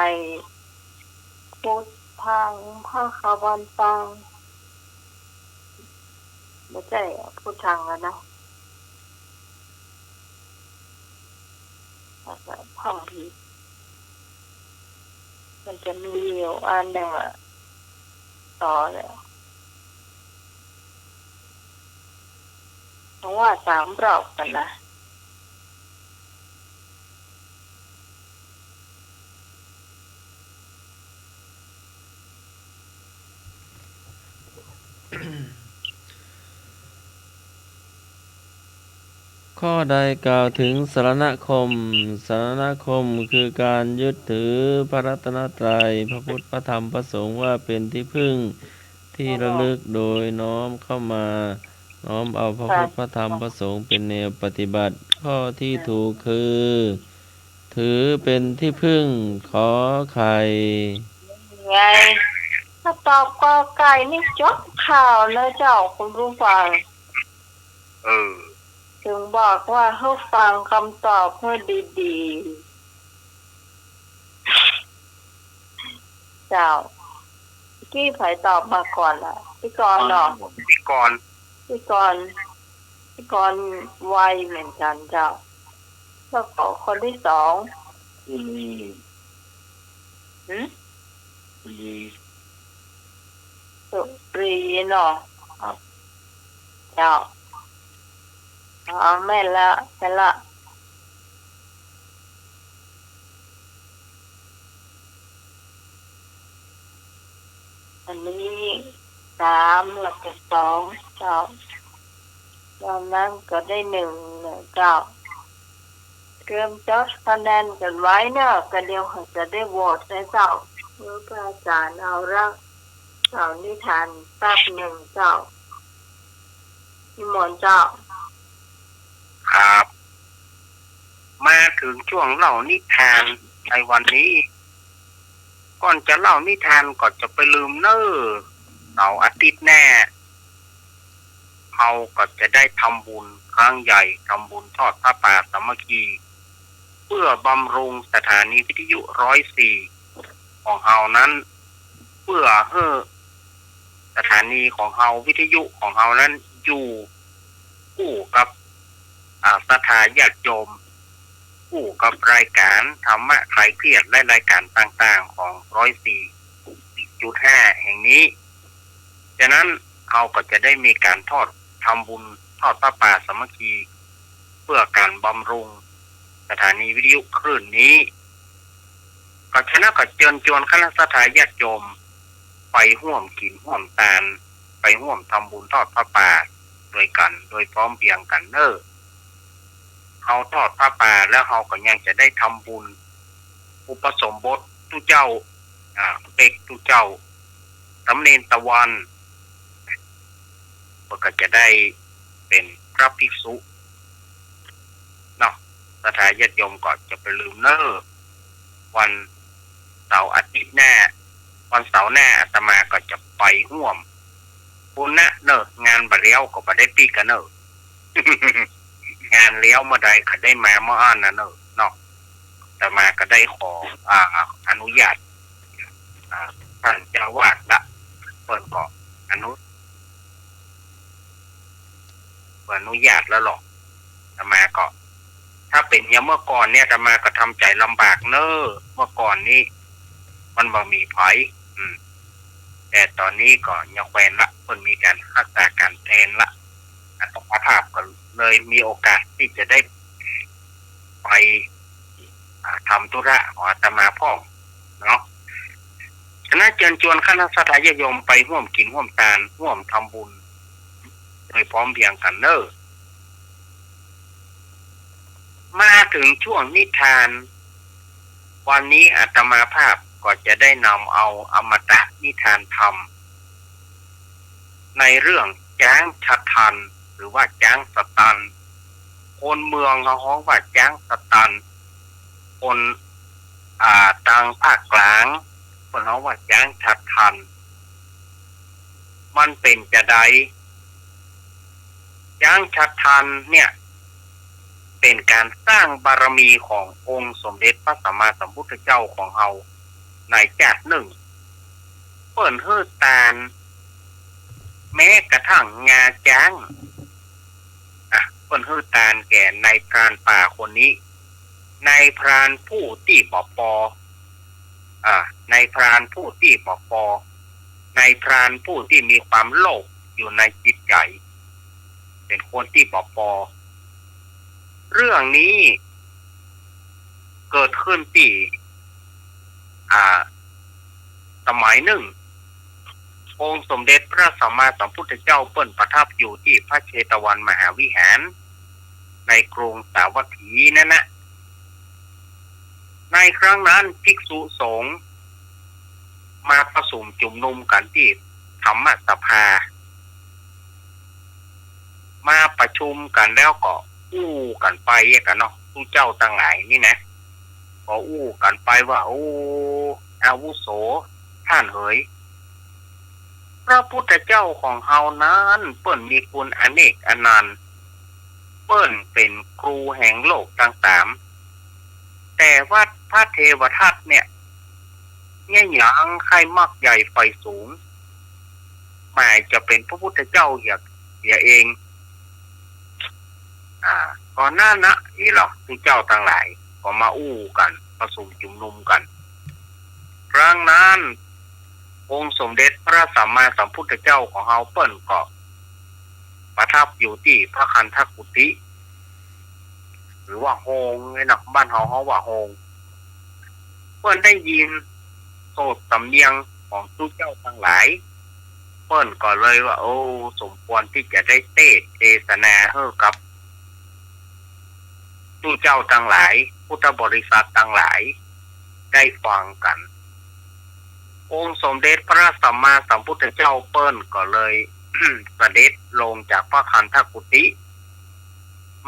พุทธัง ภะคะวันตัง บ่ใจ้พุทธังแล้วนะ แล้วก็ท่องผิด มันจะมีอยู่อันหนึ่งอะ ต่อเลย ต้องว่าสามรอบก่อนนะ ข้อใดกล่าวถึงสรณคม สรณคมคือการยึดถือพระรัตนตรัย พระพุทธ พระธรรม พระสงฆ์ว่าเป็นที่พึ่ง ที่ระลึก โดยน้อมเข้ามา น้อมเอาพระพุทธ พระธรรม พระสงฆ์เป็นแนวปฏิบัติ ข้อที่ถูกคือ ถือเป็นที่พึ่ง ขอไข่ ไง ถ้าตอบกอไก่นี่จบข่าวเลยเจ้าคุณผู้ฟัง เออ ถึงบอกว่าหื้อฟังกำตอบหื้อดีๆ เจ้า เมื่อกี้ใผตอบมาก่อนล่ะ พี่กรณ์เนาะ พี่กรณ์ พี่กรณ์ พี่กรณ์ไวเหมือนกั๋นเจ้า แล้วก็คนตี้สอง อืม หืม สุรี สุรีเนาะ ครับ เจ้า อ๋อ แม่นละ แม่นละ อันนี้สาม แล้วก็สอง เจ้า ตอนนั้นก็ได้หนึ่ง เจ้า เตรียมจดคะแนนกั๋นไว้เน่อ ก็เดี๋ยวเขาจะได้โหวตไงเจ้า เออ พระอาจ๋ารย์เอาละ เล่านิทานแป๊บนึ่งเจ้า นิมนต์เจ้า ครับ มาเถิงจ้วงเล่านิทานในวันนี้ ก่อนจะเล่านิทานก็จะไปลืมเน่อ เสาร์อาทิตย์หน้า เฮาก็จะได้ทำบุญครั้งใหญ่ ทำบุญทอดผ้าป่าสามัคคี เพื่อบำรุงสถานีวิทยุร้อยสี่ของเฮานั้น เพื่อหื้อสถานีของเฮา วิทยุของเฮานั้นอยู่ คู่กับ อ่า ศรัทธาญาติโยม คู่กับรายการธรรมะคลายเครียดและรายการต่างๆ ของร้อยสี่จุดห้าแห่งนี้ ฉะนั้นเฮาก็จะได้มีก๋านทอด ทำบุญทอดผ้าป่าสามัคคี เพื่อก๋านบำรุงสถานีวิทยุคลื่นนี้ ก็ฉะนั้นก็เจิญจวนคณะศรัทธาญาติโยม ไปฮ่วมกิ๋นฮ่วมตาน ไปฮ่วมทำบุญทอดผ้าป่าด้วยกั๋น โดยพร้อมเพรียงกั๋นเน่อ เฮาทอดผ้าป่าแล้วเฮาก็ยังจะได้ทำบุญอุปสมบทตุ๊เจ้า อ่า เป๊กตุ๊เจ้า สามเณรตะวัน เปิ้นก็จะได้เป๋นพระภิกษุเนาะ ศรัทธาญาติโยมก็จะไปลืมเน่อ วันเสาร์อาทิตย์หน้า วันเสาร์หน้าอาตมาก็จะไปฮ่วมปู้นนะเน่อ งานบ่าเลี้ยวก็บ่ได้ปิ๊กกั๋นเน่อ งานเลี้ยวเมื่อใดก็ได้มาเมื่ออั้นนะเน่อเนาะ อาตมาก็ได้ขอ อ่า อนุญาต อ่า ต้านเจ้าอาวาสละ เปิ้นก็อนุ เปิ้นอนุญาตแล้วหรอก อาตมาก็ ถ้าเป๋นอย่างเมื่อก่อนเนี่ย อาตมาก็ทำใจ๋ลำบากเน่อ เมื่อก่อนนี้มันบ่มีใผ อืม แต่ต๋อนนี้ก็ยกเว้นละ เปิ้นมีก๋านฮักษาก๋านแทนละ อาตมาภาพก็เลยมีโอกาสตี้จะได้ไป อ่า ทำธุระของอาตมาพ่องเนาะ ฉะนั้นเจิญจวนคณะศรัทธาญาติโยมไปฮ่วมกิ๋นฮ่วมตาน ฮ่วมทำบุญ โดยพร้อมเพรียงกั๋นเน่อ มาเถิงจ้วงนิทาน วันนี้อาตมาภาพก็จะได้นำเอาอมตะนิทานธรรม ในเรื่องจ๊างชะตัน หรือว่าจ๊างสตัน คนเมืองเฮาฮ้องว่าจ๊างสตัน คน อ่า ตางภาคกลางเปิ้นฮ้องว่าจ๊างชะตัน มันเป๋นจาใด จ๊างชะตันเนี่ย เป๋นก๋านสร้างบารมีขององค์สมเด็จพระสัมมาสัมพุทธเจ้าของเฮาในจาตินึ่ง เปิ้นหื้อตาน แม้กระทั่งงาจ๊าง อ่ะ เปิ้นหื้อตานแก่นายพรานป่าคนนี้ นายพรานผู้ตี้บ่ปอ อ่า นายพรานผู้ตี้บ่ปอ นายพรานผู้ตี้มีความโลภอยู่ในจิตใจ๋ เป๋นคนตี้บ่ปอ เรื่องนี้เกิดขึ้นตี้ อ่า สมัยนึ่ง องค์สมเด็จพระสัมมาสัมพุทธเจ้าเปิ้นประทับอยู่ตี้พระเชตวันมหาวิหาร ในกรุงสาวัตถีนั้นนะ ในครั้งนั้นภิกษุสงฆ์มาประสุมจุมนุมกั๋นตี้ธรรมสภา มาประชุมกั๋นแล้วก็อู้กั๋นไปอะกะเนาะ ตุ๊เจ้าตังหลายนี่นะ ก็อู้กั๋นไปว่า โอ้ อาวุโส ต้านเหย พระพุทธเจ้าของเฮานั้นเปิ้นมีคุณอเนกอนันต์ เปิ้นเป๋นครูแห่งโลกตังสาม แต่ว่าพระเทวทัตเนี่ย เยียะหยังใค่มักใหญ่ใฝ่สูง หมายจะเป๋นพระพุทธเจ้าเหีย เหียเอง อ่า ก็นั้นนะ อีหลอกตุ๊เจ้าตังหลาย ก็มาอู้กั๋น ประสุมจุมนุมกั๋น ครั้งนั้น องค์สมเด็จพระสัมมาสัมพุทธเจ้าของเฮาเปิ้นก็ประทับอยู่ตี้พระคันธกุฏิ หรือว่าโฮงเนี่ยเนาะ บ้านเฮาฮ้องว่าโฮง เปิ้นได้ยินโสตสำเนียงของตุ๊เจ้าตังหลาย เปิ้นก็เลยว่า โอ้ สมควรตี้จะได้เตสน์เตสนาหื้อกับ ตุ๊เจ้าตังหลาย พุทธบริษัทตังหลาย ได้ฟังกั๋น องค์สมเด็จพระสัมมาสัมพุทธเจ้าเปิ้นก็เลย เสด็จลงจากพระคันธกุฏิ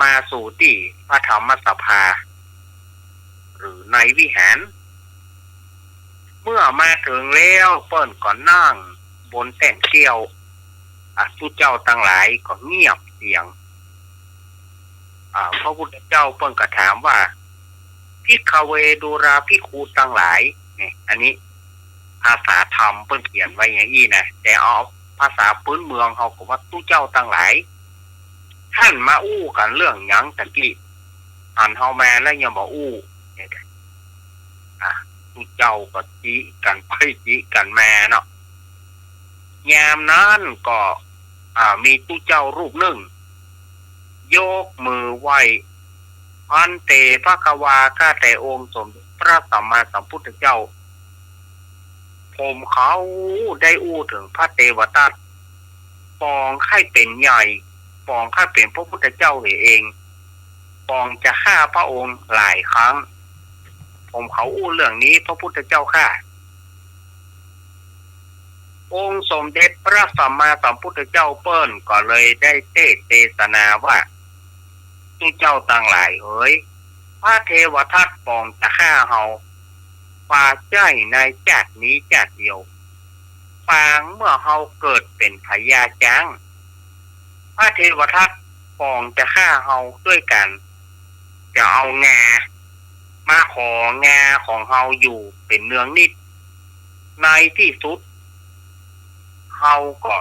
มาสู่ตี้พระธรรมสภา หรือในวิหาร เมื่อมาเถิงแล้วเปิ้นก็นั่งบนแต้นเกลี้ยว อ่ะ ตุ๊เจ้าตังหลายก็เงียบเสียง อ่า พระพุทธเจ้าเปิ้นก็ถามว่า ภิกขเว ดูราภิกขุตังหลาย เนี่ย อันนี้ภาษาธรรมเปิ้นเขียนไว้อย่างอี้นะ แต่เอาภาษาปื๊นเมืองเฮาก็ว่าตุ๊เจ้าตังหลาย ต้านมาอู้กั๋นเรื่องหยังตะกี้ หันเฮามาแล้วยังบ่อู้ เนี่ย อ่ะ ตุ๊เจ้าก็จิกั๋นไปจิกั๋นมาเนาะ ยามนั้นก็ อ่า มีตุ๊เจ้ารูปนึ่ง ยกมือไหว้ ภันเต ภควา ข้าแต่องค์สมเด็จพระสัมมาสัมพุทธเจ้า ผมเขาได้อู้เถิงพระเทวทัต ปองใค่เป๋นใหญ่ ปองใค่เป๋นพระพุทธเจ้าเหียเอง ปองจะฆ่าพระองค์หลายครั้ง ผมเขาอู้เรื่องนี้พระพุทธเจ้าข้า องค์สมเด็จพระสัมมาสัมพุทธเจ้าเปิ้นก็เลยได้เตสน์เตสนาว่า ตุ๊เจ้าตังหลายเหย พระเทวทัตปองจะฆ่าเฮา บ่ใจ้ในจาตินี้จาติเดียว ปางเมื่อเฮาเกิดเป๋นพญาจ๊าง พระเทวทัตปองจะฆ่าเฮาด้วยก๋านจะเอางามาของาของเฮาอยู่เป๋นเนืองนิด ในตี้สุด เฮาก็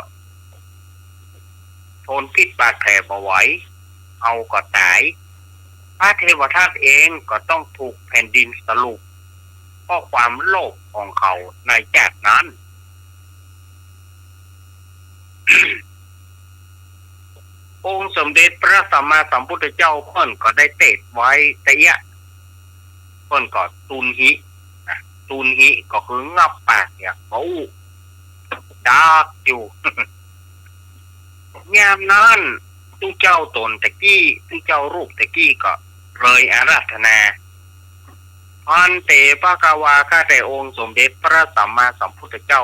ทนพิษบาดแผลบ่ไหว เฮาก็ต๋าย พระเทวทัตเองก็ต้องถูกแผ่นดินสลุป เพราะความโลภของเขาในจาตินั้น องค์สมเด็จพระสัมมาสัมพุทธเจ้าเปิ้นก็ได้เตสน์ไว้ตะเยียะ เปิ้นก็ตุนหิ อ่ะ ตุนหิก็คืองับปากเนี่ย บ่อู้ ดักอยู่ ยามนั้นตุ๊เจ้าต๋นตะกี้ ตุ๊เจ้ารูปตะกี้ก็เลยอาราธนา ภันเต ภควา ข้าแต่องค์สมเด็จพระสัมมาสัมพุทธเจ้า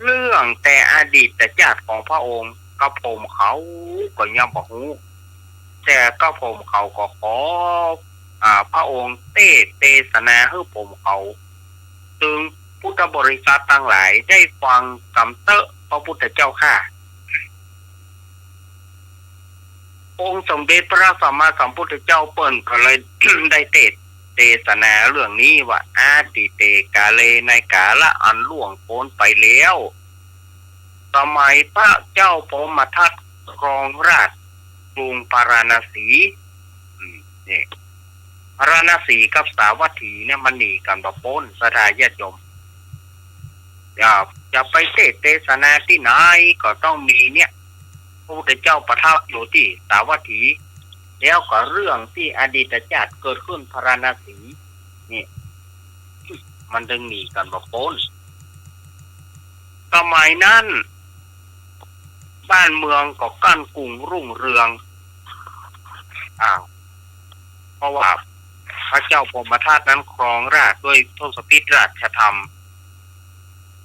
เรื่องแต่อดีตจาติของพระองค์ กระผมเขาก็ยังบ่ฮู้ แต่กระผมเขาก็ขอ อ่า พระองค์เตสน์เตสนาหื้อผมเขา ตึงพุทธบริษัทตังหลายได้ฟังกำเต๊อะพระพุทธเจ้าข้า องค์สมเด็จพระสัมมาสัมพุทธเจ้าเปิ้นก็เลย ได้เตสน์เตสนาเรื่องนี้ว่า อดีเตกาเล ในกาละอันล่วงป๊นไปแล้ว สมัยพระเจ้าพรหมทัตครองราชย์กรุงพาราณสี อืม นี่ พาราณสีกับสาวัตถีเนี่ยมันหนีกั๋นบ่ป๊น ศรัทธาญาติโยม จะ จะไปเตสน์เตสนาตี้ไหนก็ต้องมีเนี่ย พระพุทธเจ้าประทับอยู่ตี้สาวัตถี แล้วก็เรื่องตี้อดีตจาติเกิดขึ้นพาราณสี นี่ มันจึงหนีกั๋นบ่ป๊น สมัยนั้น บ้านเมืองก็ก้านกุ่งรุ่งเรือง อ้าว เพราะว่าพระเจ้าพรหมทัตนั้นครองราชย์ด้วยทศพิธราชธรรม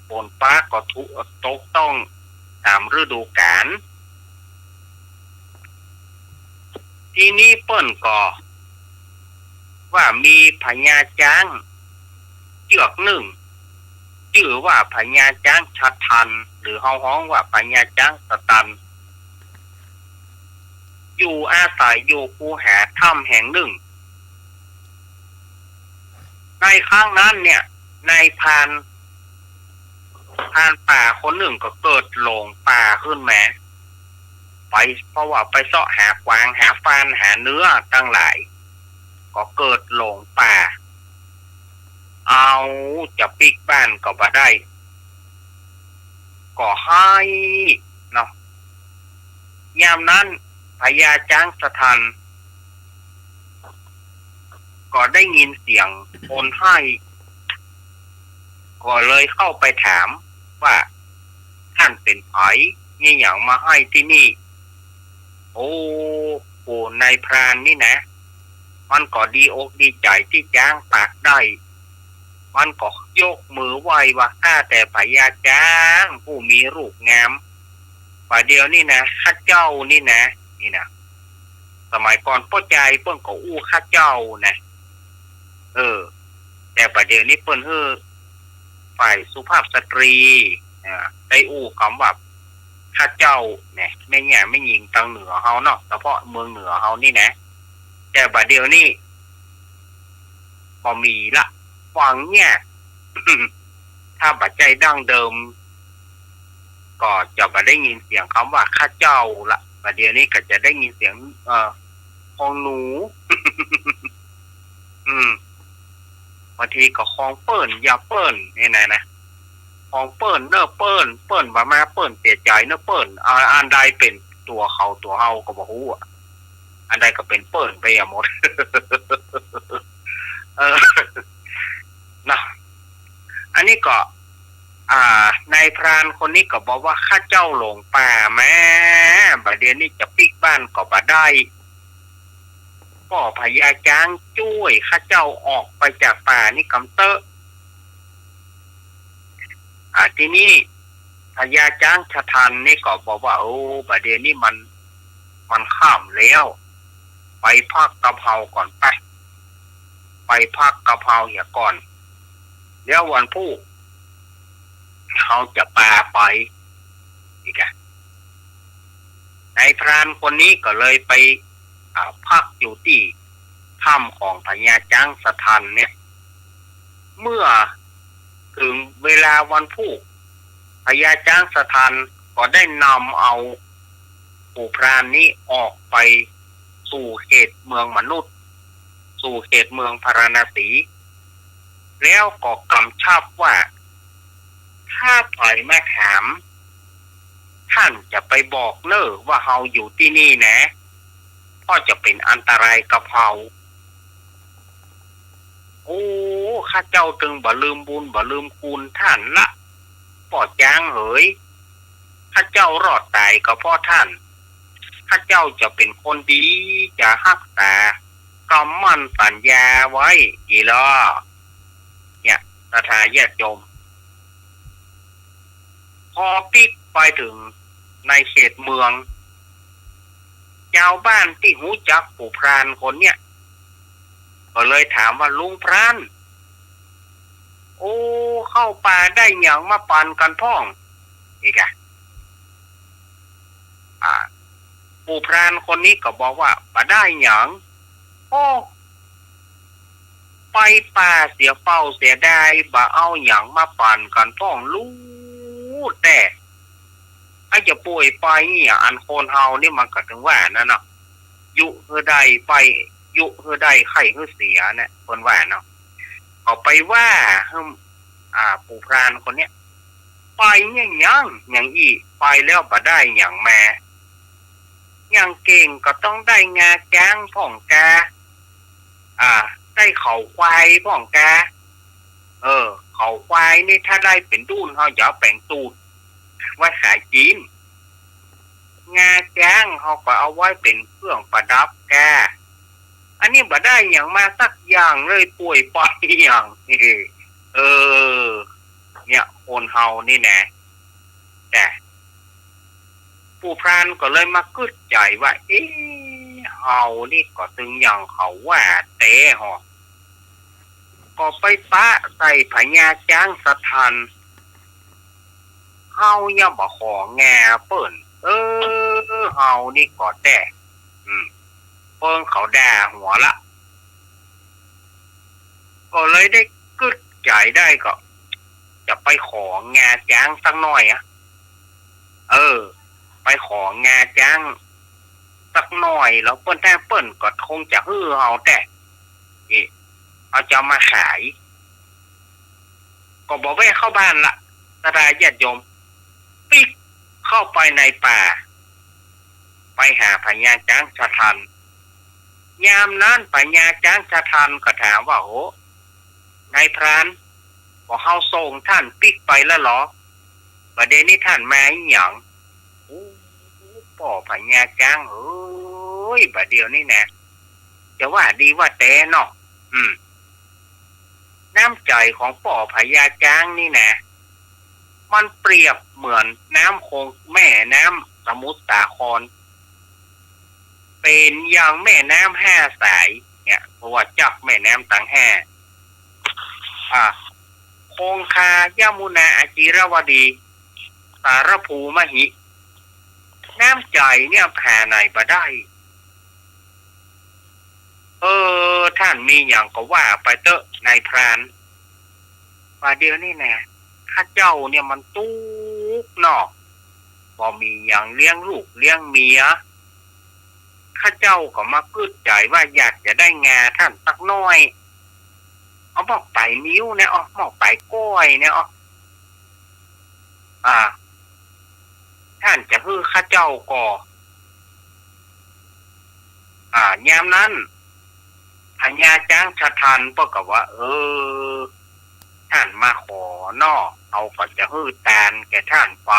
ฝนฟ้าก็ทุ ตกต้องต๋ามฤดูกาล ทีนี้เปิ้นก็ว่ามีพญาจ๊างเจือกนึ่ง จื้อว่าพญาจ๊างชะทัน หรือเฮาฮ้องว่าพญาจ๊างสะตัน อยู่อาศัยอยู่คูหาถ้ำแห่งนึ่ง ในครั้งนั้นเนี่ย นายพราน พรานป่าคนนึ่งก็เกิดหลงป่าขึ้นมา ไป เพราะว่าไปเซาะหากวาง หาฟาน หาเนื้อตังหลาย ก็เกิดหลงป่า เอา จะปิ๊กบ้านก็บ่ได้ ก็ไห้เนาะ ยามนั้นพญาจ๊างสะทัน ก็ได้ยินเสียงคนไห้ ก็เลยเข้าไปถามว่า ต้านเป๋นใผ มีหยังมาไห้ตี้นี่ โอ้ โอ้ นายพรานนี่นะ มันก็ดีอกดีใจ๋ตี้จ๊างปากได้ มันก็ยกมือไหว้ว่า "ข้าแต่พญาจ๊างผู้มีรูปงาม" บ่าเดี่ยวนี้นะ ข้าเจ้านี่นะ นี่นะ สมัยก่อนป้อจายเปิ้นก็อู้ข้าเจ้านะ เออ แต่บ่าเดี่ยวนี้เปิ้นหื้อฝ่ายสุภาพสตรี อ่า ได้อู้กำว่าข้าเจ้าเนี่ย แม่ย่าแม่ญิงตางเหนือเฮาเนาะ เฉพาะเมืองเหนือเฮานี่นะ แต่บ่าเดี่ยวนี้บ่มีละ ฟังยาก ถ้าบ่ใจ้ดั้งเดิม ก็จะบ่ได้ยินเสียงกำว่าข้าเจ้าละ บ่าเดี่ยวนี้ก็จะได้ยินเสียง เอ่อ ของหนู อืม บางทีก็ของเปิ้น อย่าเปิ้น นี่นะนะ ของเปิ้นเน่อเปิ้น เปิ้นบ่มา เปิ้นเสียใจ๋เน่อเปิ้น อ่า อันใดเป๋นตั๋วเขาตั๋วเฮาก็บ่ฮู้อะ อันใดก็เป๋นเปิ้นไปอะหมด เออ นะ อันนี้ก็ อ่า นายพรานคนนี้ก็บอกว่า ข้าเจ้าหลงป่ามา บ่าเดี่ยวนี้จะปิ๊กบ้านก็บ่ได้ ก็พญาจ๊างจ้วยข้าเจ้าออกไปจากป่านี้กำเต๊อะ อ่า ทีนี้พญาจ๊างชะทันนี่ก็บอกว่า โอ้ บ่าเดี่ยวนี้มัน มันค่ำแล้ว ไปพักกับเฮาก่อนไป ไปพักกับเฮาเหียก่อน เดี๋ยววันพูกเฮาจะปาไป นี่กะ นายพรานคนนี้ก็เลยไป อ่า พักอยู่ตี้ถ้ำของพญาจ๊างสะทันเนี่ย เมื่อเถิงเวลาวันพูก พญาจ๊างสะทันก็ได้นำเอาปู่พรานนี้ออกไปสู่เขตเมืองมนุษย์ สู่เขตเมืองพาราณสี แล้วก็กำชับว่า ถ้าใผมาถาม ท่านจะไปบอกเน่อว่าเฮาอยู่ตี้นี่นะ เพราะจะเป๋นอันตรายกับเฮา โอ้ ข้าเจ้าตึงบ่ลืมบุญบ่ลืมคุณท่านละ ป้อจ๊างเหย ข้าเจ้ารอดต๋ายก็เพราะท่าน ข้าเจ้าจะเป๋นคนดี จะฮักษากำมั่นสัญญาไว้ อีหลอ เนี่ย ศรัทธาญาติโยม พอปิ๊กไปเถิงในเขตเมือง จาวบ้านตี้ฮู้จักปู่พรานคนเนี่ย ก็เลยถามว่า ลุงพราน โอ้ เข้าป่าได้หยังมาปันกั๋นพ่อง นี่กะ อ่า ปู่พรานคนนี้ก็บอกว่า บ่ได้หยัง โอ้ ไปป่าเสียเป่าเสียดาย บ่เอาหยังมาปันกั๋นพ่อง ลู่แต๊ ไอ้จะป่วยไปเนี่ย อันคนเฮานี่มันก็ตึงว่านั่นเนาะ ยุหื้อได้ไป ยุหื้อได้ไข้หื้อเสียเนี่ย เปิ้นว่าเนาะ ก็ไปว่าหื้อ อ่า ปู่พรานคนเนี้ย ไปเนี่ยหยัง หยังอี้ ไปแล้วบ่ได้หยังมา อย่างเก่งก็ต้องได้งาจ๊างพ่องกา อ่า ได้เขาควายพ่องกา เออ เขาควายนี่ถ้าได้เป๋นดุ้น เฮาจะเอาแป๋งตูดไว้ขายจีน งาจ๊างเฮาก็เอาไว้เป๋นเครื่องประดับกา อันนี้บ่ได้หยังมาสักอย่างเลย ป่วยไปหยัง เออ เนี่ย คนเฮานี่นะ แต่ ปู่พรานก็เลยมากึ๊ดใจ๋ว่า เอ๊ะ เฮานี่ก็ตึงอย่างเขาว่าแต๊ฮอ ก็ไปปะใส่พญาจ๊างสะทัน เฮายังบ่ของาเปิ้น เออ เฮานี่ก็แต๊ อืม เปิ้นเขาด่าหัวละ ก็เลยได้กึ๊ดใจ๋ได้ก็ จะไปของาจ๊างสักหน้อยอะ เออ ไปของาจ๊างสักหน้อย แล้วเปิ้นแต๊เปิ้นก็คงจะหื้อเฮาแต๊ เอ๊ะ เอาจะเอามาขาย ก็บ่แว่เข้าบ้านละ ศรัทธาญาติโยม ปิ๊กเข้าไปในป่า ไปหาพญาจ๊างสะทัน ยามนั้นพญาจ๊างสะทันก็ถามว่า โอ้ นายพราน พวกเฮาส่งท่านปิ๊กไปแล้วเหรอ บ่าเดี่ยวนี้ท่านมาอีหยัง โอ้ ป้อพญาจ๊างเอ๋ย บ่าเดี่ยวนี้นะ จ จะว่าดีว่าแต๋เนาะ อืม น้ำใจ๋ของป้อพญาจ๊างนี่นะ มันเปรียบเหมือนน้ำคง แม่น้ำสมุทรสาคร เป๋นอย่างแม่น้ำห้าสายเนี่ย เพราะว่าจับแม่น้ำตังห้า อ่า คงคา ยมุนา อจิรวดี สารภู มหิ น้ำใจ๋เนี่ยหาไหนบ่ได้ เออ ท่านมีหยังก็ว่าไปเต๊อะนายพราน ว่าเดี๋ยวนี้นะ ข้าเจ้าเนี่ยมันตุ๊กข์เนาะ บ่มีหยังเลี้ยงลูกเลี้ยงเมีย ข้าเจ้าก็มากึ๊ดใจ๋ว่าอยากจะได้งาท่านสักหน้อย เอาหมอกไปมิ้วเนี่ยอ้อ หมอกไปก้อยเนี่ยอ้อ อ่า ท่านจะหื้อข้าเจ้าก่อ อ่า ยามนั้น พญาจ๊างชะทันเปิ้นก็ว่า เออ ท่านมาขอเนาะ เฮาก็จะหื้อตานแก่ท่านไป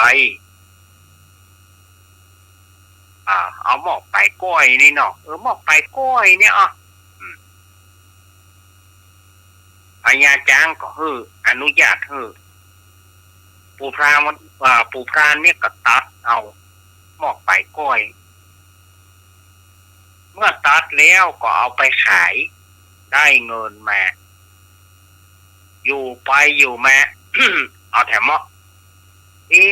อ่า เอาหมอกไปก้อยนี่เนาะ เออ หมอกไปก้อยเนี่ยอ้อ อืม พญาจ๊างก็หื้อ อนุญาตหื้อ ปู่พราน อ่า ปู่พรานเนี่ยก็ตัดเอาหมอกไปก้อย เมื่อตัดแล้วก็เอาไปขาย ได้เงินมา อยู่ไปอยู่มา เอาแถมเมาะ เอ๊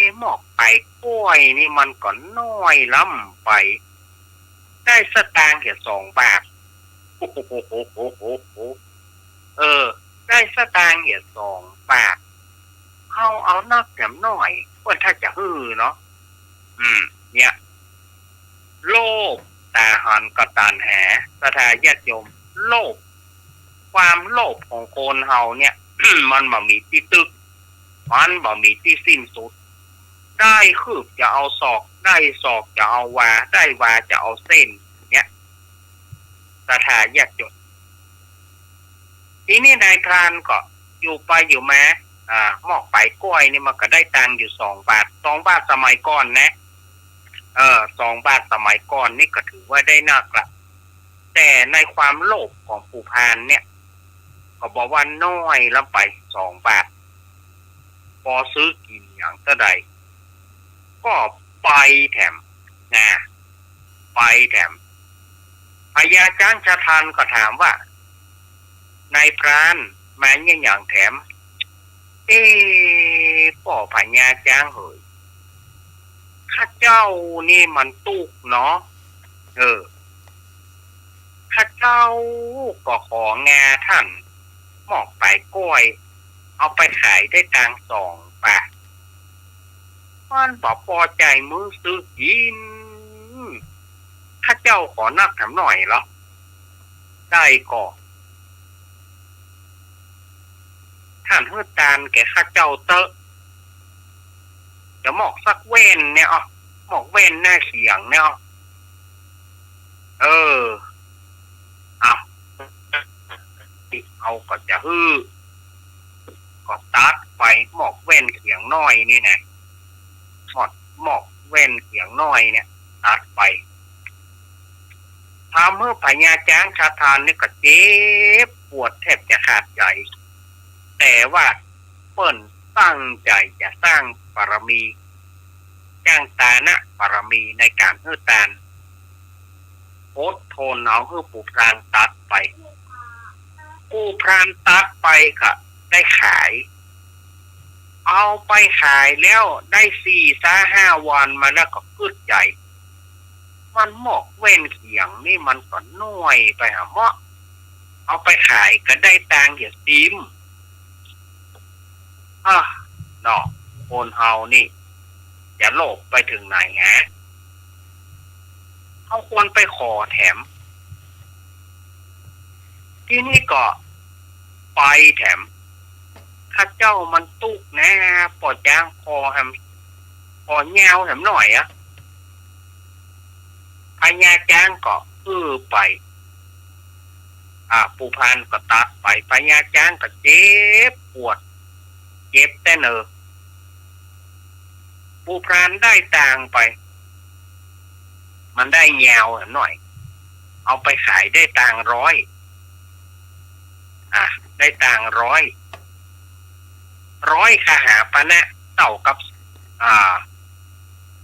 ะ หมอกไปก้อยนี่มันก็น้อยล้ำไป ได้สตางค์เหียสองบาท โอ้โห เออ ได้สตางค์เหียสองบาท เฮาเอานักแถมหน้อย เปิ้นถ้าจะหื้อเนาะ อืม เนี่ย โลภ ตาหันก็ตัณหา ศรัทธาญาติโยม โลภ ความโลภของคนเฮาเนี่ย มันบ่มีตี้ตึก มันบ่มีตี้สิ้นสุด ได้คืบจะเอาศอก ได้ศอกจะเอาวา ได้วาจะเอาเส้น เนี่ย ศรัทธาญาติโยม ทีนี้นายพรานก็อยู่ไปอยู่มา อ่า หมอกไปก้อยนี่มันก็ได้ตังค์อยู่สองบาท สองบาทสมัยก่อนนะ เออ สองบาทสมัยก่อนนี่ก็ถือว่าได้นักละ แต่ในความโลภของปู่พรานเนี่ย ก็บอกว่าน้อยล้ำไป สองบาท ปอซื้อกิ๋นหยังเตื้อใด ก็ไปแถม นะ ไปแถม พญาจ๊างชะทันก็ถามว่า นายพราน มาเยียะหยังแถม เอ๊ะ ป้อพญาจ๊างเหย ข้าเจ้านี่มันตุ๊กข์เนาะ เออ ข้าเจ้าก็ของาท่าน หมอกไปก้อย เอาไปขายได้ตังค์สองบาท มันบ่ปอใจ๋มื้อซื้อกิ๋น ข้าเจ้าขอนักแถมหน้อยเหรอ ได้ก่อ ท่านหื้อตานแก่ข้าเจ้าเต๊อะ จะหมอกสักแว่นเนี่ยอ้อ หมอกแว่นหน้าเขียงเนี่ยอ้อ เออ เอา เอาก็จะหื้อ ก็ตัดไปหมอกแว่นเขียงน้อยนี่นะ หมอก หมอกแว่นเขียงน้อยเนี่ย ตัดไป ทำหื้อพญาจ๊างชะทันนี่ก็เจ็บปวดแทบจะขาดใจ๋ แต่ว่าเปิ้นตั้งใจ๋จะสร้างบารมี สร้างตานะบารมีในก๋านหื้อตาน อดทนเอาหื้อปู่พรานตัดไป ปู่พรานตัดไปก็ได้ขาย เอาไปขายแล้วได้สี่ซะห้าวันมาแล้วก็กึ๊ดใจ๋ มันหมอกแว่นเขียงนี่มันก็น้อยไปหาเมาะ เอาไปขายก็ได้ตังค์เหียสิม อ่ะ เนาะ คนเฮานี่ จะโลภไปเถิงไหนฮะ เฮาควรไปขอแถม ทีนี้ก็ไปแถม ข้าเจ้ามันตุ๊กข์นะ ป้อจ๊างขอแถม ขอยาวแถมหน้อยอะ พญาจ๊างก็หื้อไป อ่า ปู่พรานก็ตัดไป พญาจ๊างก็เจ็บปวด เจ็บแต๊เนอ ปู่พรานได้ตางไป มันได้ยาวแถมหน้อย เอาไปขายได้ตังค์ร้อย อ่ะ ได้ตังค์ร้อย ร้อยคหาปณะเต้ากับ อ่า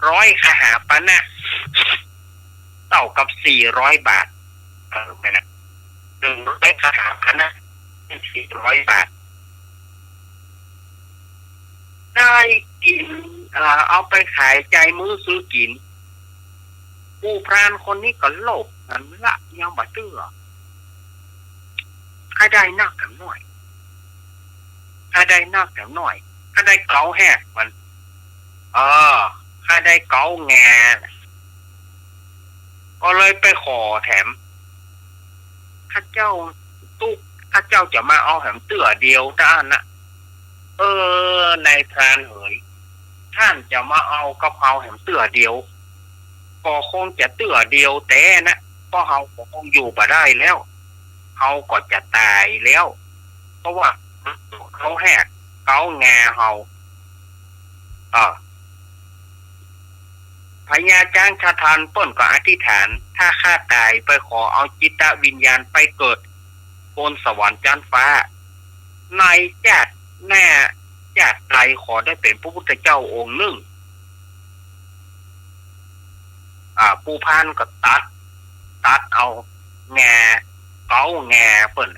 ร้อยคหาปณะเต้ากับสี่ร้อยบาท เออ แม่นนะ หนึ่งร้อยคหาปณะ สี่ร้อยบาท ได้กิ๋น อ่า เอาไปขายจ่ายมื้อซื้อกิ๋น ปู่พรานคนนี้ก็โลภหันละ ยังบ่เตื้อ ใค่ได้นักแถมหน้อย ใค่ได้นักแถมหน้อย ใค่ได้เก๊าแหกมัน เออ ใค่ได้เก๊างา ก็เลยไปขอแถม ข้าเจ้าตุ๊ก ข้าเจ้าจะมาเอาแถมเตื้อเดียวเต้านั้นนะ เออ นายพรานเหย ต้านจะมาเอากับเฮาแถมเตื้อเดียว ก็คงจะเตื้อเดียวแต๊นะ เพราะเฮาก็คงอยู่บ่ได้แล้ว เฮาก็จะต๋ายแล้ว เพราะว่าเก๊าแหก เก๊างาเฮา เออ พญาจ๊างชาทานเปิ้นก็อธิษฐาน ถ้าข้าต๋ายไปขอเอาจิตวิญญาณไปเกิดบนสวรรค์จั๊นฟ้า ในจาติหน้าจาติใดขอได้เป๋นพระพุทธเจ้าองค์นึ่ง อ่า ปู่พรานก็ตัด ตัดเอางา เก๊างาเปิ้น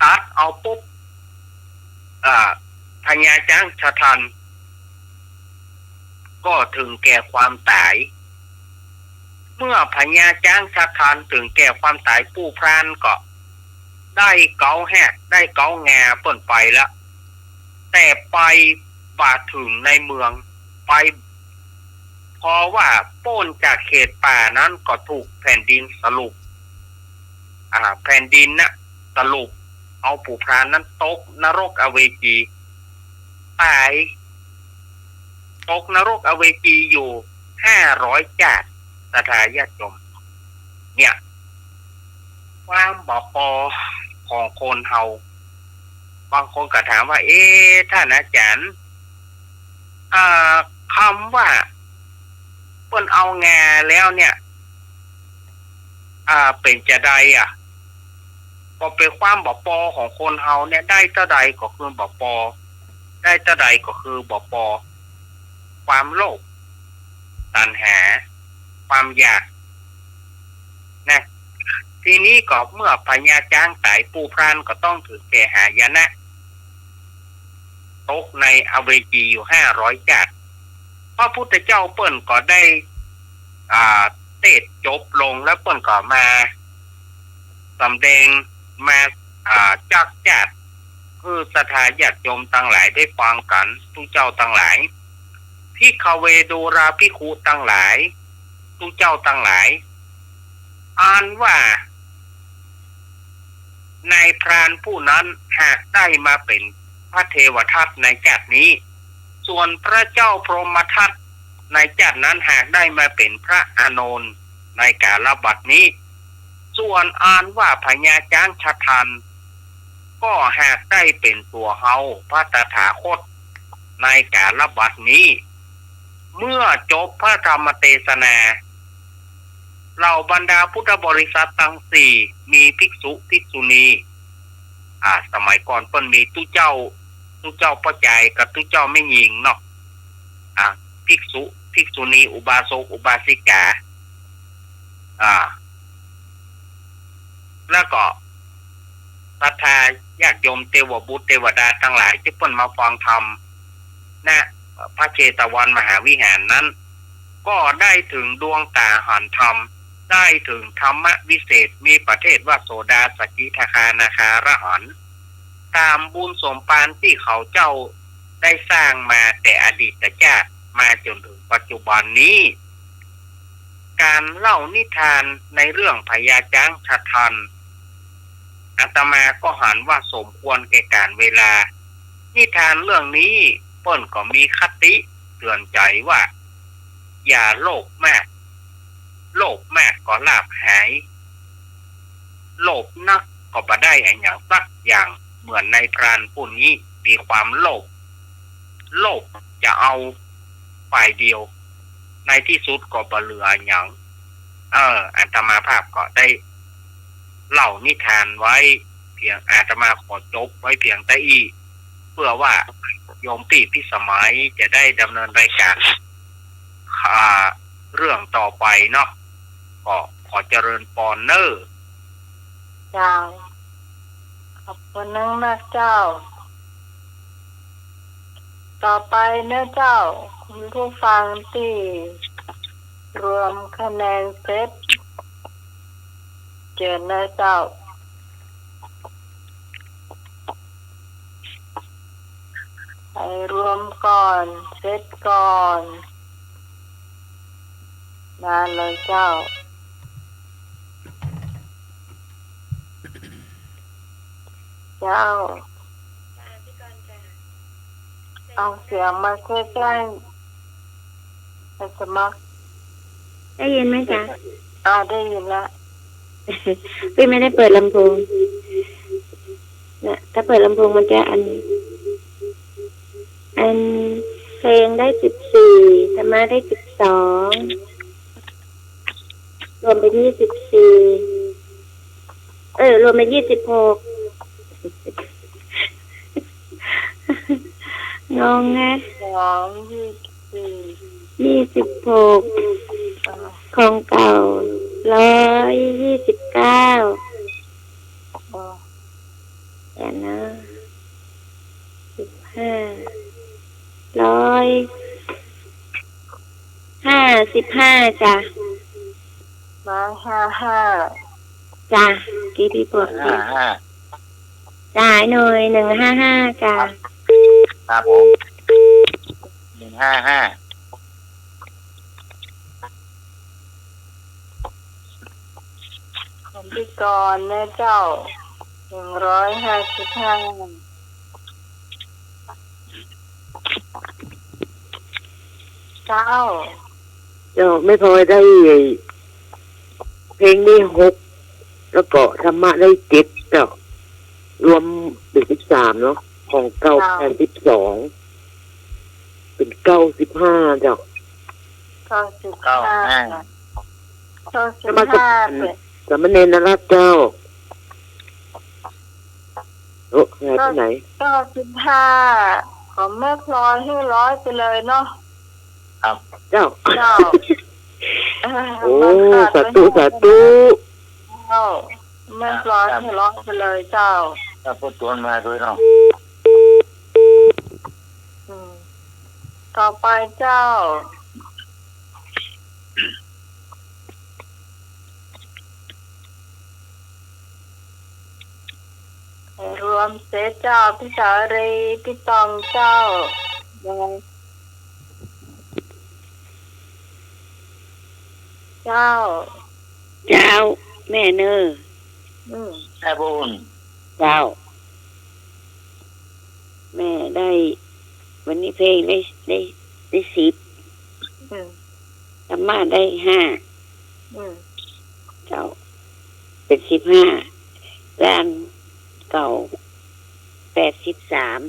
ตัดเอาปุ๊บ อ่า พญาจ๊างชาทาน ก็ถึงแก่ความต๋าย เมื่อพญาจ๊างชาทานถึงแก่ความต๋าย ปู่พรานก็ได้เก๊าแหก ได้เก๊างาเปิ้นไปละ แต่ไปบ่าถึงในเมือง ไป เพราะว่าป๊นจากเขตป่านั้นก็ถูกแผ่นดินสลุป อ่า แผ่นดินน่ะสลุป เอาปู่พรานนั้นตกนรกอเวจี ต๋าย ตกนรกอเวจีอยู่ห้าร้อยจาติ ศรัทธาญาติโยม เนี่ย ความบ่ปอของคนเฮา บางคนก็ถามว่า เอ๊ะ ต้านอาจ๋ารย์ อ่า กำว่าเปิ้นเอางาแล้วเนี่ย อ่า เป๋นจาใดอะ ก็เป๋นความบ่ปอของคนเฮาเนี่ย ได้เต้าใดก็คือบ่ปอ ได้เต้าใดก็คือบ่ปอ ความโลภ ตัณหา ความอยาก นะ ทีนี้ก็เมื่อพญาจ๊างต๋าย ปู่พรานก็ต้องถึงแก่หายนะ ตกในอเวจีอยู่ห้าร้อยจาติ พระพุทธเจ้าเปิ้นก็ได้ อ่า เตสน์จบลงแล้วเปิ้นก็มาสำแดง มา อ่า จักจาติ หื้อศรัทธาญาติโยมตังหลายได้ฟังกั๋น ตุ๊เจ้าตังหลาย ภิกขเว ดูราภิกขุตังหลาย ตุ๊เจ้าตังหลาย อันว่านายพรานผู้นั้นหากได้มาเป๋นพระเทวทัตในจาตินี้ ส่วนพระเจ้าพรหมทัตในจาตินั้นหากได้มาเป๋นพระอานนท์ในกาลบัดนี้ ส่วนอันว่าพญาจ๊างชาทาน ก็หากได้เป๋นตั๋วเฮาพระตถาคตในกาลบัดนี้ เมื่อจบพระธรรมเตสนา เหล่าบรรดาพุทธบริษัทตังสี่ มีภิกษุภิกษุณี อ่า สมัยก่อนเปิ้นมีตุ๊เจ้า ตุ๊เจ้าป้อจายกับตุ๊เจ้าแม่ญิงเนาะ อ่า ภิกษุภิกษุณี อุบาสกอุบาสิกา อ่า แล้วก็ศรัทธาญาติโยมเตวบุตรเตวดาตังหลายตี้เปิ้นมาฟังธรรม ณ พระเชตวันมหาวิหารนั้น ก็ได้ถึงดวงต๋าหันธรรม ได้ถึงธรรมวิเศษ มีประเภทว่าโสดา สกิทาคา นาคา อรหันต์ ต๋ามบุญสมภารตี้เขาเจ้าได้สร้างมาแต่อดีตจาติมาจ๋นถึงปัจจุบันนี้ ก๋านเล่านิทานในเรื่องพญาจ๊างชาทาน อาตมาก็หันว่าสมควรแก่ก๋าลเวลา นิทานเรื่องนี้เปิ้นก็มีคติเตื๋อนใจ๋ว่า อย่าโลภมาก โลภมากก็ลาภหาย โลภนักก็บ่ได้อะหยังสักอย่าง เหมือนนายพรานผู้นี้มีความโลภ โลภจะเอาฝ่ายเดียว ในตี้สุดก็บ่เหลืออะหยัง เออ อาตมาภาพก็ได้เล่านิทานไว้เพียง อาตมาขอจบไว้เพียงเต้าอี้ เพื่อว่าโยมปี้พิสมัยจะได้ดำเนินรายการ อ่า เรื่องต่อไปเนาะ ก็ขอเจริญปอนเน่อ เจ้า ขอบคุณนักๆ เจ้า ต่อไปเน่อเจ้า คุณผู้ฟังตี้รวมคะแนนเสร็จ เจิญเน่อเจ้า ไปรวมก่อน เสร็จก่อน มาเลยเจ้า เจ้า เอาเสียงมาใกล้ๆ ไปสมัคร ได้ยินไหมจ๊ะ อ่า ได้ยินละ พี่ไม่ได้เปิดลำโพง นะ ถ้าเปิดลำโพงมันจะอัน อันเพลงได้สิบสี่ ธรรมะได้สิบสอง รวมเป็นยี่สิบสี่ เออ รวมเป็นยี่สิบหก งงไง สอง ยี่สิบสี่ ยี่สิบหก อ่า ของเก่า ร้อยยี่สิบเก้า อ่า เดี๋ยวนะ สิบห้า ร้อย ห้าสิบห้า จ้ะ ร้อยห้าห้า จ้ะ กี้พี่บอก ห้าห้า จ้ะ หน่วย หนึ่งห้าห้า จ้ะ ครับผม หนึ่งห้าห้า ของพี่กรณ์นะเจ้า หนึ่งร้อยห้าสิบห้า เจ้า เจ้า แม่พลอยได้เพลงนี้หก แล้วก็ธรรมะได้เจ็ดเจ้า รวมเป็นสิบสามเนาะ ของเก่า เจ้า แปดสิบสอง เป็นเก้าสิบห้าเจ้า เก้าสิบห้า เก้าห้า เก้าสิบห้า นมัสการ เป็น สามเณรนรัตน์เจ้า โอ้ หายไปไหน เก้าสิบห้า ของแม่พลอยหื้อร้อยไปเลยเนาะ ครับ เจ้า เจ้า โอ้ มันขาด สาธุ ไปห้า สาธุ เจ้า แม่พลอย ครับ หื้อร้อยไปเลยเจ้า ครับ ผู้ตวนมาด้วยเนาะ อืม ต่อไปเจ้า รวมเสร็จเจ้า พี่สาลี พี่ตองเจ้า เจ้า เจ้า แม่เน่อ อืม แม่บุญ เจ้า แม่ได้ วันนี้เพลงได้ ได้ ได้สิบ อืม ธรรมะได้ห้า อืม เจ้า เป็นสิบห้า และอันเก่า แปดสิบสาม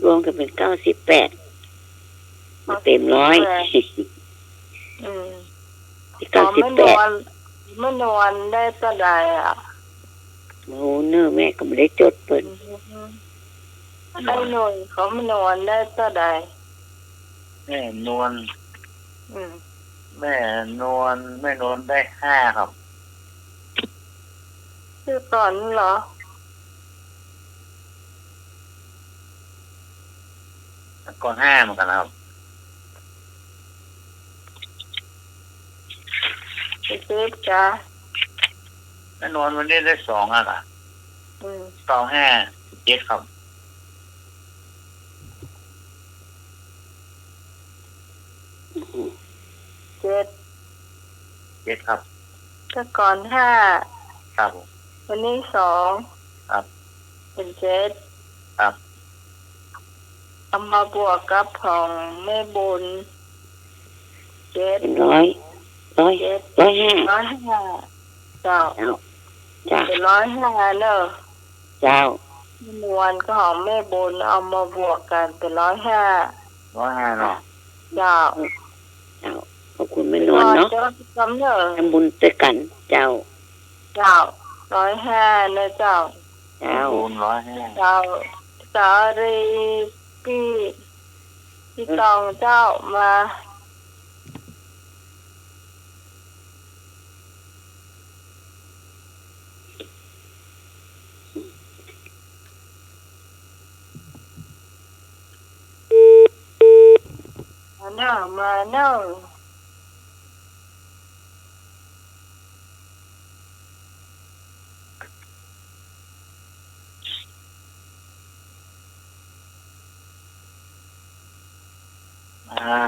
รวมกันเป็นเก้าสิบแปด มาเต็มร้อย เก้าสิบแปด อืม เก้าสิบแปด แม่นวล แม่นวลได้เต้าใดอะ โอ้โห เน่อ แม่ก็ไม่ได้จดเปิ้น อืม ไอ้หน่วยของแม่นวลได้เต้าใด แม่นวล อืม แม่นวล แม่นวลได้ห้าครับ ชื่อก่อนนี่เหรอ ก่อนห้าเหมือนกันครับ สิบเจ็ดจ้ะ แม่นวลวันนี้ได้สองอะค่ะ อืม สองห้า สิบเจ็ดครับ เจ็ด เจ็ดครับ แต่ก่อนห้า ครับผม วันนี้สอง ครับ เป็นเจ็ด ครับ เอามาบวกกับของแม่บุญ เจ็ด เป็นร้อย ร้อย เจ็ด ร้อยห้า ร้อยห้า เจ้า เจ้า จ้ะ เป็นร้อยห้าเน่อ เจ้า แม่นวลกับของแม่บุญเอามาบวกกันเป็นร้อยห้า ร้อยห้าเนาะ เจ้า เจ้า ขอบคุณแม่น ก่อนเนาะ เจ้า กำเนิด ทำบุญด้วยกัน เจ้า เจ้า ร้อยห้านะเจ้า เจ้า บุญร้อยห้า เจ้า สาลี ปี้ ปี้ตองเจ้า มา มาเน่อ มาเน่อ อ่า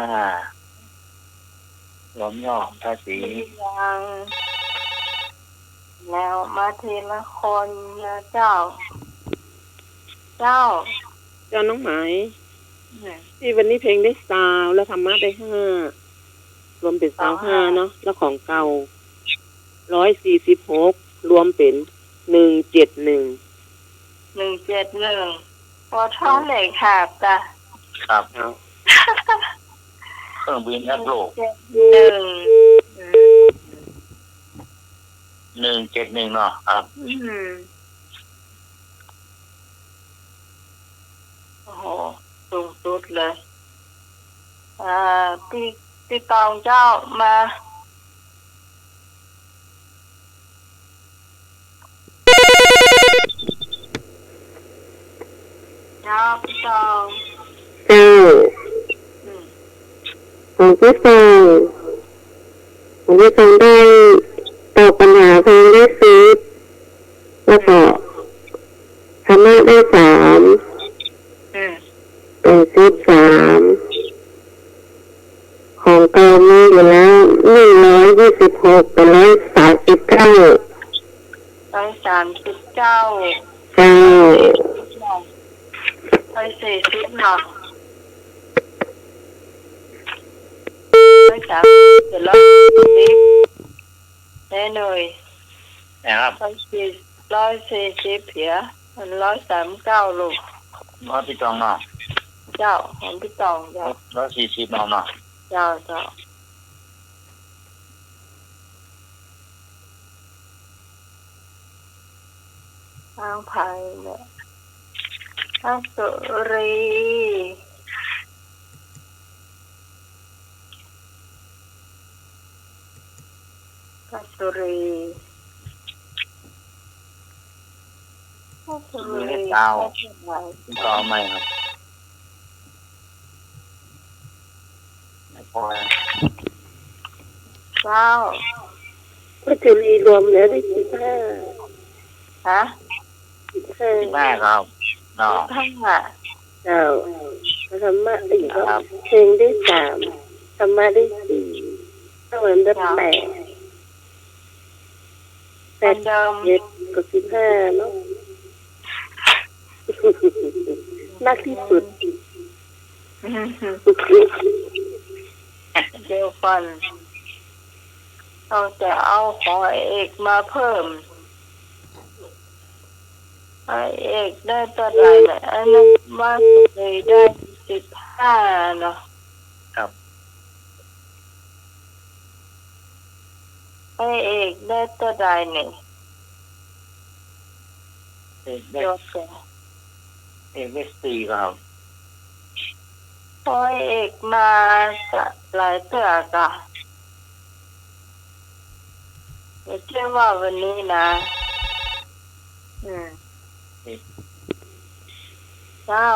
รวมยอดภาษี ยัง แล้วมาทีละคนนะเจ้า เจ้า เจ้าน้องไหม อืม ตี้วันนี้เพลงได้ซาว แล้วธรรมะได้ห้า รวมเป๋นซาวห้า ซาวห้าเนาะ แล้วของเก่า ร้อยสี่สิบหก รวมเป๋น หนึ่งเจ็ดหนึ่ง หนึ่งเจ็ดหนึ่ง ปอทอเหล็กหาบจ้ะ ครับ เอา เครื่องบินแอปโล หนึ่งเจ็ดหนึ่ง อืม หนึ่งเจ็ดหนึ่งเนาะ ครับ อืม โอ้โห สูงสุดเลย อ่า ตี้ ตี้ตองเจ้า มา เจ้า ตี้ตอง เจ้า อืม ของตี้ตอง ของตี้ตองได้ตอบปัญหาเพลงได้สิบ แล้วก็ธรรมะได้สาม อืม เป๋นสิบสาม ของเก่ามีอยู่แล้ว หนึ่งร้อยยี่สิบหก กับ ร้อยสามสิบเก้า ร้อยสามสิบเก้า เจ้า ร้อยสี่สิบเนาะ ร้อยสามสิบ เจ็ดร้อยสี่สิบ แน่หน่อย นะครับ ร้อยสี่ ร้อยสี่สิบเหีย มันร้อยสามเก้าลูก ร้อยตี้ตองเนาะ เจ้า ของตี้ตองเจ้า ร้อยสี่สิบเอาเนาะ เจ้า เจ้า ทางไผเนี่ย ทางสุรี กาญจนบุรี กาญจนบุรี เจ้า กาญจนบุรี ต่อใหม่ครับ ไม่พอ เจ้า กาญจนบุรีรวมแล้วได้สิบห้า ฮะ สิบห้า สิบห้าครับ เนาะ สิบห้า เจ้า ธรรมะได้ ครับ เพลงได้สาม ธรรมะได้สี่ เท่านั้นได้ เจ้า แปด แปด เหมือนเดิม เจ็ด ก็สิบห้าเนาะ มากที่สุด เดี๋ยวก่อน เอาแต่เอาของไอ้เอกมาเพิ่ม ไอ้เอกได้เต้าใดเนี่ย อันนั้นว่าสุรีได้สิบห้าเนาะ ครับ ไอ้เอกได้เต้าใดเนี่ย เอกได้ ยอดเลย เอกได้สี่ครับ โอ้ย เอกมาหลายเตื้อกะ เดี๋ยวเจ้าว่าวันนี้นะ อืม เจ้า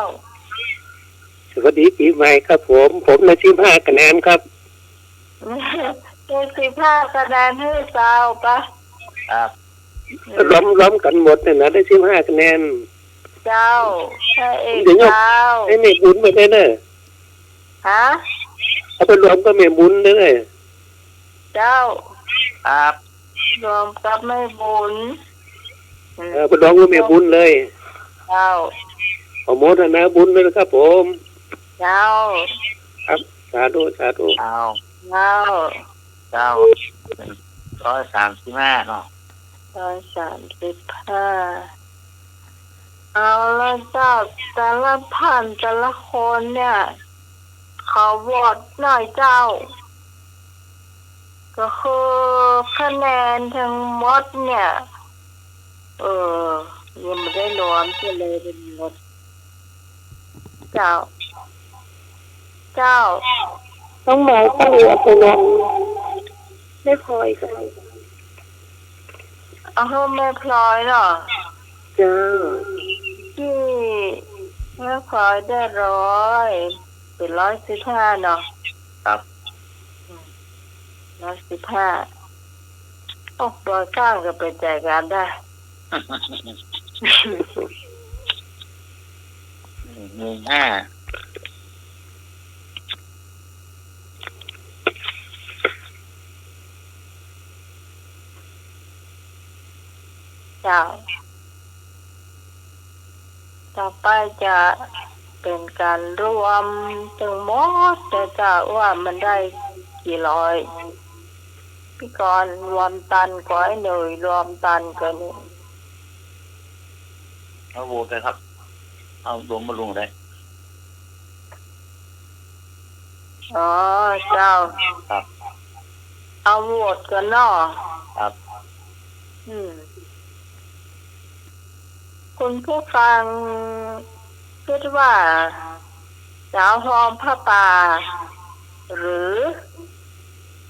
สวัสดีปี๋ใหม่ครับผม ผมได้สิบห้าคะแนนครับ ได้สิบห้าคะแนนหื้อเจ้าปะ ครับ อืม รวม รวมกั๋นหมดเนี่ยนะ ได้สิบห้าคะแนน เจ้า ไอ้เอก เดี๋ยว เจ้า ไอ้แม่บุญมาได้เน่อ ฮะ เอาไปรวมกับแม่บุญได้เน่อ เจ้า ครับ รวมกับแม่บุญ อืม เออ ไปรวมกับแม่บุญเลย เจ้า อนุโมทนาบุญด้วยนะครับผม เจ้า ครับ สาธุ สาธุ เจ้า เจ้า เจ้า ร้อยสามสิบห้าเนาะ ร้อยสามสิบห้า เอาละเจ้า แต่ละท่านแต่ละคนเนี่ย เขาโหวตหน่อยเจ้า ก็คือคะแนนทั้งหมดเนี่ย เออ ยังบ่ได้รวมเสียเลย เป็นหมด เจ้า เจ้า น้องหมาย เจ้า เอาไปลงแม่พลอยก่อน เอาแม่พลอยเนาะ เจ้า ตี้แม่พลอยได้ร้อย เป๋นร้อยสิบห้าเนาะ ครับ อืม ร้อยสิบห้า โอ้ บ่อสร้างก็ไปจ่ายงานได้ หนึ่งห้า เจ้า ต่อไปจะเป๋นก๋านรวมตึงหมดนะเจ้า ว่ามันได้กี่ร้อย ปี้กรณ์รวมตันก่อ ไอ้หนุ่ยรวมตันก่อนี่ เอาโหวตเลยครับ เอารวมมาลงได้ อ๋อ เจ้า ครับ เอาโหวตก่อนเนาะ ครับ อืม คุณผู้ฟังกึ๊ดว่า จะเอาฮองผ้าป่า หรือ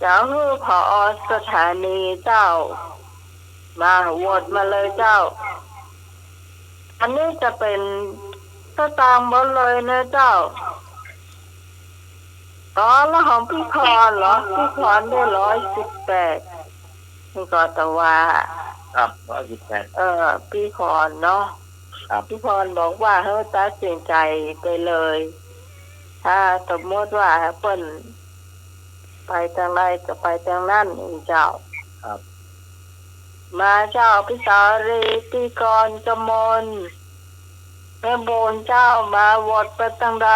จะเอาหื้อ ผอ.สถานีเจ้า มาโหวตมาเลยเจ้า อันนี้จะเป๋นสตางค์หมดเลยนะเจ้า อ๋อ แล้วของปี้พรเหรอ ปี้พรได้ร้อยสิบแปด นี่ก็แต่ว่า ครับ ร้อยสิบแปด เออ ปี้พรเนาะ ครับ ปี้พรบอกว่าหื้อตัดสินใจ๋ไปเลย ถ้าสมมติว่าเปิ้นไปตางใดก็ไปตางนั้นเจ้า ครับ มาเจ้า พี่สาลี พี่กรณ์กมล แม่บุญเจ้า มาโหวตไปตางใด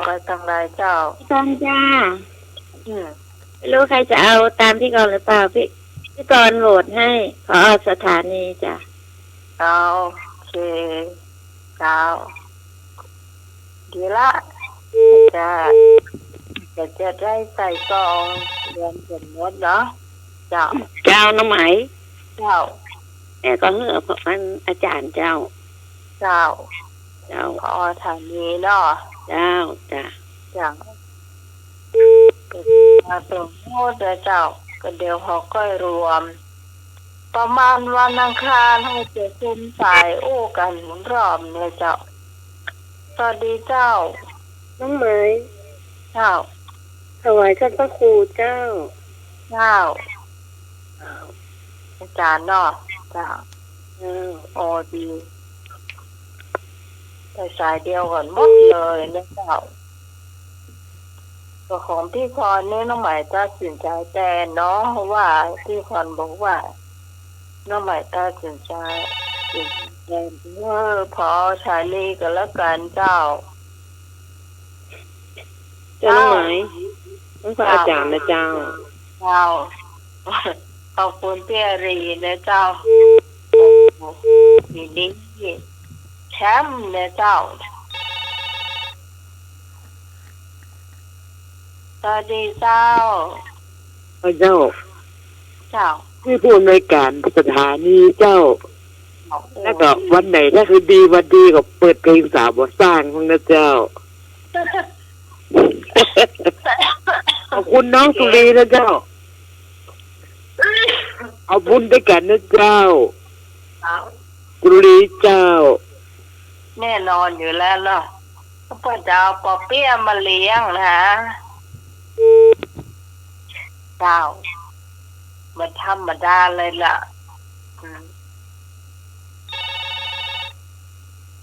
ไปตางใดเจ้า พี่กรณ์จ้า อืม ไม่รู้ใครจะเอาตามพี่กรณ์หรือเปล่า พี่ พี่กรณ์โหวตให้ ผอ.สถานีจ้ะ เอา โอเค เจ้า ดีละ จะ จะ จะได้ใส่ซองเรียนสมมติเนาะ เจ้า เจ้า น้องไหม เจ้า แม่ก็หื้อ อัน อาจ๋ารย์เจ้า เจ้า เจ้า ผอ.สถานีเนาะ เจ้า จ้ะ เจ้า มาสมมตินะเจ้า ก็เดี๋ยวเขาก้อยรวม ประมาณวันอังคารเขาจะซุมสายอู้กั๋นรอบนะเจ้า สวัสดีเจ้า น้องไหม เจ้า ถวายท่านพระครูเจ้า เจ้า อาจ๋ารย์เนาะ เจ้า เจ้า อ๋อ ดี ไปสายเดียวกั๋นหมดเลยนะเจ้า ก็ของพี่พรนี่น้องไหมตัดสินใจ๋แตนเนาะ เพราะว่าพี่พรบอกว่า น้องไหมตัดสินใจ๋ ตัดสินใจ๋ เออ ผอ.สถานีก็แล้วกั๋นเจ้า เจ้า น้องไหม ต้องขอ เจ้า อาจ๋ารย์นะเจ้า เจ้า ขอบคุณพี่อารีนะเจ้า ยินดี แชมป์นะเจ้า สวัสดีเจ้า เจ้า เจ้า นี่ผู้อำนวยการสถานีเจ้า แล้วก็วันไหนถ้าคือดีวันดีก็เปิดเพลงสาวบ่อสร้างบ้างนะเจ้า ขอบคุณน้องสุรีนะเจ้า เอาบุญด้วยกั๋นนะเจ้า เจ้า สุรีเจ้า แน่นอนอยู่แล้วเนาะ ก็เปิ้นจะเอาปอเปี๊ยะมาเลี้ยงนะ เจ้า บ่ธรรมดาเลยล่ะ อืม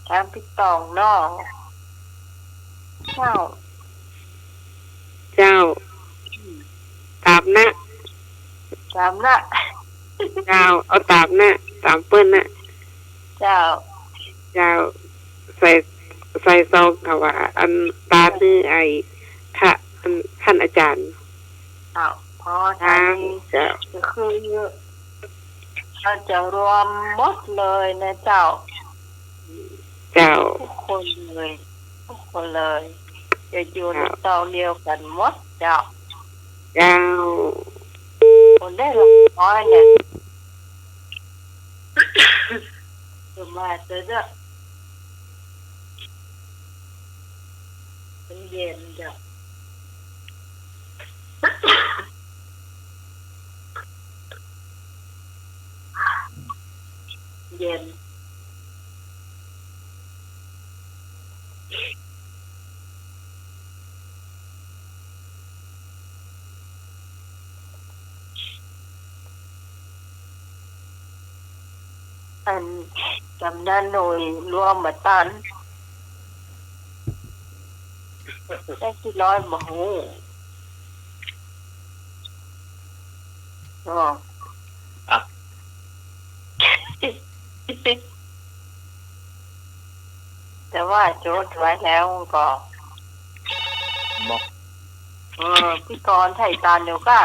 ตางพี่ตองเนาะ เจ้า เจ้า อืม ต๋ามนะ ต๋ามนะ เจ้า เอาต๋ามนะ ต๋ามเปิ้นนะ เจ้า เจ้า ใส่ ใส่ซองถวาย อันตานี่ไอ้ พระ อัน ท่านอาจ๋ารย์ เจ้า ผอ.สถานี เจ้า ก็คือ เขาจะรวมหมดเลยนะเจ้า เจ้า ทุกคนเลย ทุกคนเลย จะอยู่ใน เจ้า ตองเดียวกั๋นหมดเจ้า เจ้า คนได้ละน้อยเนี่ย จะมาเจอเด้อ มันเย็นเจ้า เย็น อัน ก๋ำนันหนุ่ยรวมบ่ตัน ได้กี่ร้อยบ่ฮู้ อ๋อ ครับ แต่ว่าจดไว้แล้วก็ บอก เออ พี่กรณ์ไถ่ตันเดี๋ยวก่า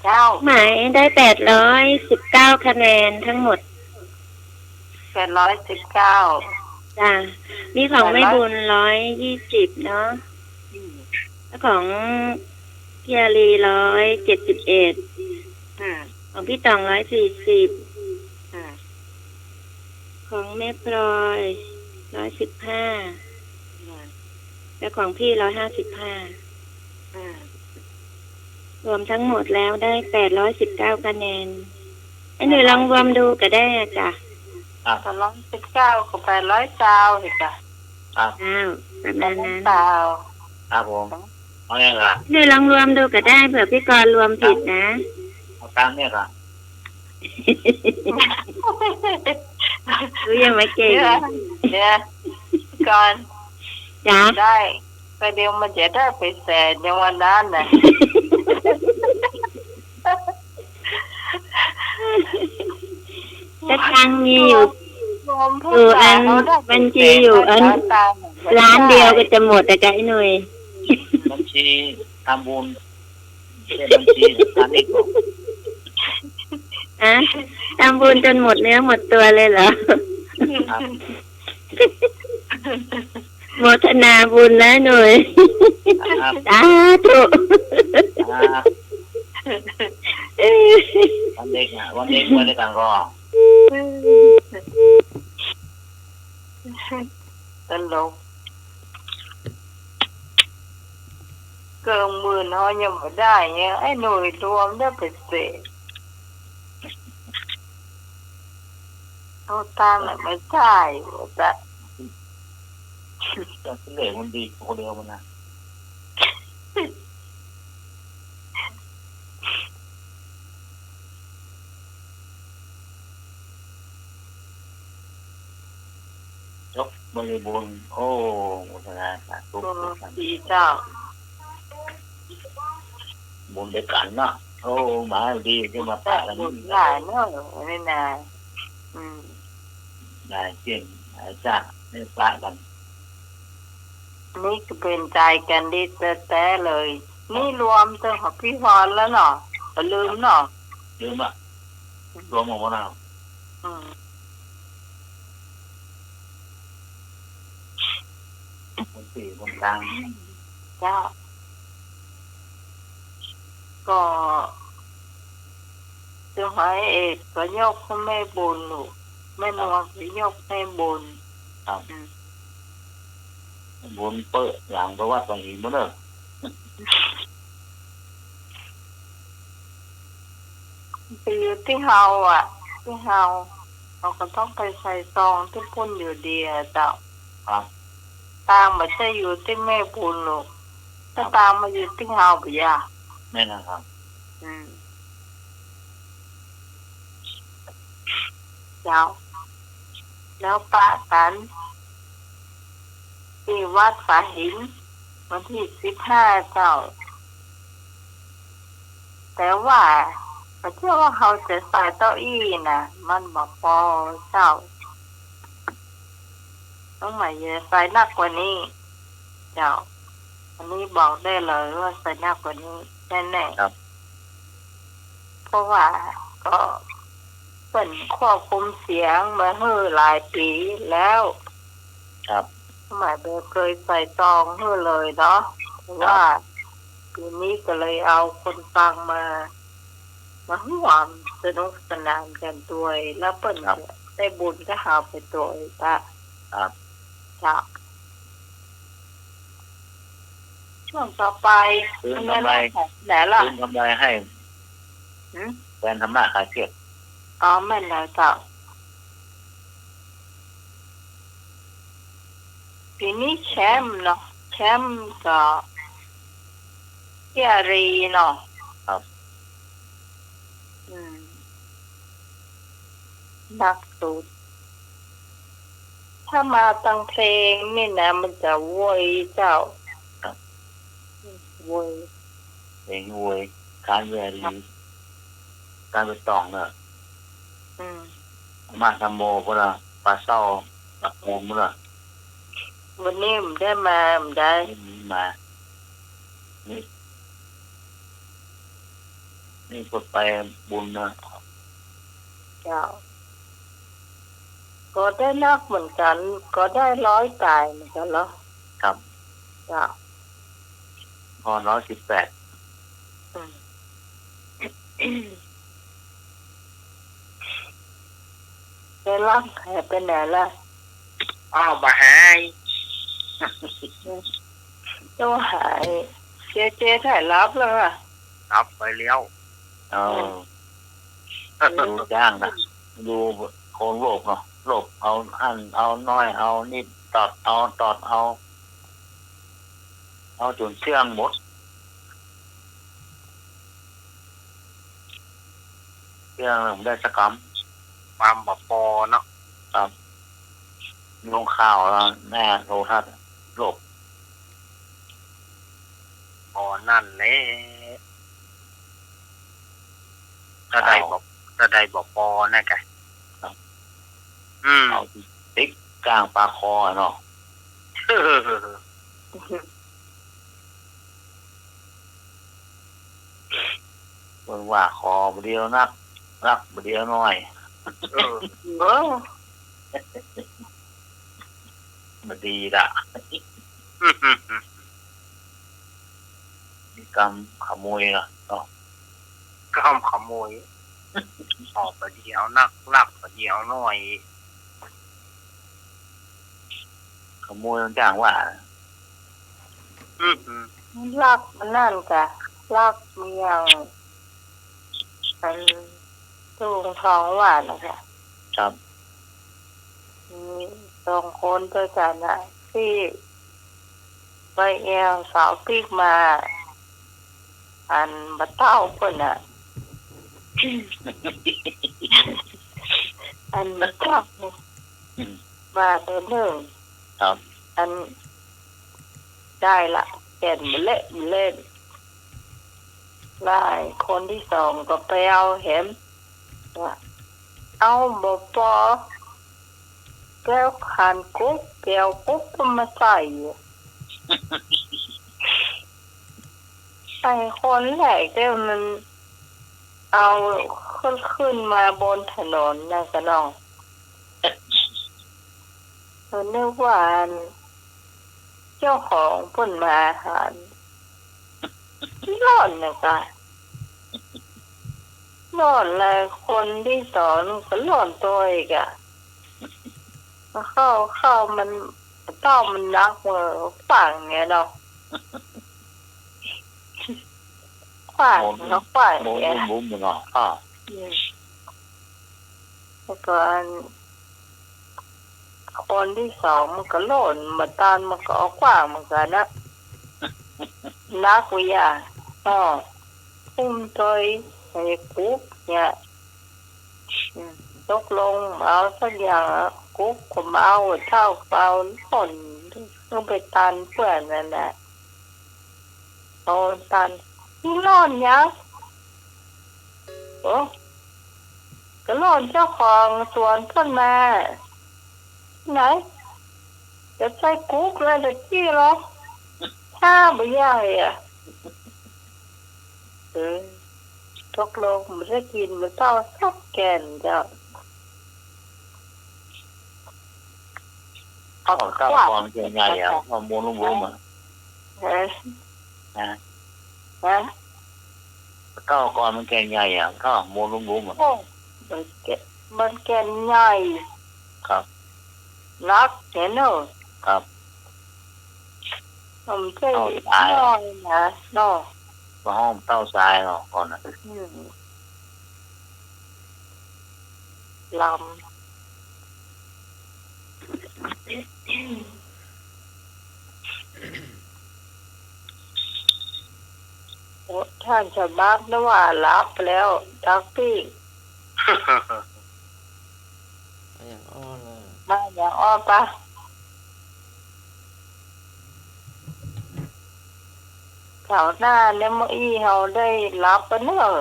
เจ้า หมายได้แปดร้อยสิบเก้าคะแนนทั้งหมด แปดร้อยสิบเก้า จ้ะ มีของแม่บุญร้อยยี่สิบเนาะ อืม แล้วของพี่อารีร้อยเจ็ดสิบเอ็ด อืม ของพี่ต๋องร้อยสี่สิบ อืม ของแม่พลอยร้อยสิบห้า อืม และของพี่ร้อยห้าสิบห้า อืม รวมทั้งหมดแล้วได้แปดร้อยสิบเก้าคะแนน ไอ้หนุ่ยลองรวมดูก็ได้อะจ้ะ ครับ แปดร้อยสิบเก้ากับแปดร้อยซาวนี่จ้ะ ครับ อ้าว ประมาณนั้น ซาว ครับผม เอาเนี่ยครับ ไอ้หนุ่ยลองรวมดูก็ได้ เผื่อพี่กรณ์รวมผิดนะ เอาตามเนี่ยครับ รู้ยังไม่เก่ง เดี๋ยว เดี๋ยวก่อน จ๊ะ ได้ ก็เดี๋ยวมันจะได้ไปแสนอย่างวันนั้นน่ะ สตางค์มีอยู่ รวมผู้ อยู่อัน สาวเขาได้ บัญชีอยู่อัน สตางค์ ล้านเดียวก็จะหมดอะจ๊ะไอ้หนุ่ย บัญชีทำบุญ เปิดบัญชีอันนี้ก่อน อะ ทำบุญจนหมดเนื้อหมดตัวเลยเหรอ ครับ โมทนาบุญนะหนุ่ย ครับ สาธุ ครับ วันเด็กนะ วันเด็กวันเด็กกันก็ ตลก เกินหมื่นเฮายังบ่ได้เนี่ย ไอ้หนุ่ยรวมได้เป็นแสน เอาตังค์น่ะมาจ่ายว่าจะ แต่เหลือมันดีคนเดียวมันนะ ยกบริบูรณ์ โอ้ โมทนาสาธุ โอ้ ดีเจ้า บุญด้วยกันเนาะ โอ้ มาดีที่มาปะกัน บุญหลายเนาะ อันนี้นะ อืม หลายเจียน หลายจ้า ได้ปะกัน นี่ก็เป็นใจกันดีแต๊ๆ เลย นี่รวมเจ้าของพี่พรแล้วเนาะ บ่ลืมเนาะ ลืมอะ รวมออกมาแล้ว อืม คนสี่คนกลาง เจ้า ก็ เจ้าหอยเอกก็ยกให้แม่บุญลูก แม่นวลก็ยกให้บุญ ครับ อืม บุญเปิ้ลหลังประวัติของอีกบ่เนอะ ไปอยู่ตี้เฮาอะ ตี้เฮา เฮาก็ต้องไปใส่ซองตี้ปุ้นอยู่ดีอะเจ้า ครับ ตางบ่ใจ้อยู่ตี้แม่บุญลูก ครับ ตางมาอยู่ตี้เฮาบ่ยะ แม่นนะครับ อืม เจ้า แล้วปะกัน ตี้วัดฝาหิน วันตี้สิบห้าเจ้า แต่ว่า ก็เจื้อว่าเฮาจะใส่เก้าอี้น่ะ มันบ่ปอเจ้า ต้องมาเยอะ ใส่หนักกว่านี้ เจ้า อันนี้บอกได้เลยว่าใส่หนักกว่านี้แน่ๆ ครับ เพราะว่าก็ ปิ้นควบคุมเสียงมาหื้อหลายปี๋แล้ว ครับ สมัยบ่เกยใส่ซองหื้อเลยเนาะ แต่ว่า ครับ ปี๋นี้ก็เลยเอาคนฟังมา มาฮ่วมสนุกสนานกั๋นตวย แล้วปิ้น ครับ จะได้บุญกับเฮาไปตวยเจ้า ครับ เจ้า ช่วงต่อไป คืนกำไร แม่นแล้ว ไหนล่ะ คืนกำไรหื้อ หืม แฟนธรรมะคลายเครียด อ๋อ แม่นแล้วเจ้า ปี๋นี้แชมป์เนาะ แชมป์ก็ เตี้ยรีเนาะ ครับ อืม นักสุด ถ้ามาตางเพลงนี่นะ มันจะโวยเจ้า ครับ โวย เพลงโวย การเวรี ครับ การไปต้องเนาะ อืม มาธัมโมพุ้นน่ะ ปาเซ้า ตะปูนพุ้นน่ะ วันนี้บ่ได้มา บ่ได้ บ่ได้มา นี่ นี่ก็ไปบุญนะ เจ้า ก็ได้นักเหมือนกั๋น ก็ได้ร้อยป๋ายเหมือนกั๋นเหรอ ครับ เจ้า พอร้อยสิบแปด อืม ไปลับหายไปไหนล่ะ อ้าว บ่หาย ต้องหาย เจเจได้ลับแล้วอะ ลับไปแล้ว เออ อืม ดูจ้างนะ ดูคนโลภเนาะ โลภเอาอั้น เอาน้อย เอานิด ตัดเอา ตัดเอา เอาจ๋นเสี้ยงหมด เสี้ยงบ่ได้สักกำ ความบ่ปอเนาะ ครับ ลงข่าวแล้ว หน้าโทรทัศน์ โลภ ปอนั่นแหละ ถ้าได้บ่ ถ้าได้บ่ปอนะกะ ครับ อืม เอาติ๊กก้างปาคอเนาะ เปิ้นว่าขอบ่าเดียวนัก รักบ่าเดียวน้อย เออ เออ บ่ดีละ มีกำขโมยละเนาะ กำขโมย ขอบ่าเดียวนัก รักบ่าเดียวน้อย ขโมยมันจ้างว่า อืม รักมันนั่นกะ รักมันอย่าง อัน ตู้ทองว่านะกะ ครับ มีสองคนตวยกั๋นน่ะ ตี้ไปแอ่วสาวปิ๊กมา อันบ่าเต้าเปิ้นน่ะ อันบ่าเต้า อืม มาเตื้อนึ่ง ครับ อัน ได้ละ แก่นบ่เละบ่เล่น แล้วไอ้คนตี้สองก็ไปเอาแหม ว่า เอาบ่ปอ แก้วขานกุ๊ก แก้วกุ๊กก็มาใส่ ไอ้คนแรกเนี่ยมันเอาขึ้น ขึ้นมาบนถนนนะกะน้อง ก็นึกว่าอันเจ้าของเปิ้นมาหา ร้อนนะกะ ร้อนแล้วคนตี้สองก็ร้อนตวยอีกอะ เข้า เข้ามัน เต้ามันหนัก เออ ขว้างเนี่ยเนาะ ขว้าง หมด เนาะ ขว้าง หมด เนี่ย บุ๋มๆ เนาะ อ่า อืม แล้วก็อัน คนตี้สองมันก็โล่น บ่าตันมันก็เอาขว้างเหมือนกั๋นนะ หนักกว่าอย่าง อ้อ อุ้มตวยไอ้กุ๊กเนี่ย อืม ตกลงบ่เอาสักอย่างอะ กุ๊กก็บ่เอา เต้าก็บ่เอา โล่น ต้องไปตันเปื้อนนั่นแหละ โอ้ ตัน ตี้โล่นหยัง โอ้ ก็โล่นเจ้าของสวนเปิ้นมา ไหน จะใส่กุ๊กแล้วตะกี้เหรอ ถ้าบ่ใหญ่อะ เออ ตกลงบ่ได้กิ๋นบ่าเต้าสักแก่นเจ้า ข้าว ข้าวก้อนมันแก่นใหญ่อะ ข้าวม้วนลุ่มๆอะ เออ นะ ฮะ ข้าวก้อนมันแก่นใหญ่อะ ข้าวม้วนลุ่มๆอะ โอ้ มันแก่น มันแก่นใหญ่ ครับ หนักแท้เนาะ ครับ มันใจ้ เต้าทราย น้อยนะเนาะ ก็ฮ้องเต้าทรายเนาะ ก่อนนะ อืม ลำ โอ้ ท่านสมัครนึกว่าหลับไปแล้ว ตักปิ้ง อะหยังอ้อล่ะ มาอย่างอ้อปะ คราวหน้าเนี่ย เมื่ออี้เฮาได้หลับปะเนาะ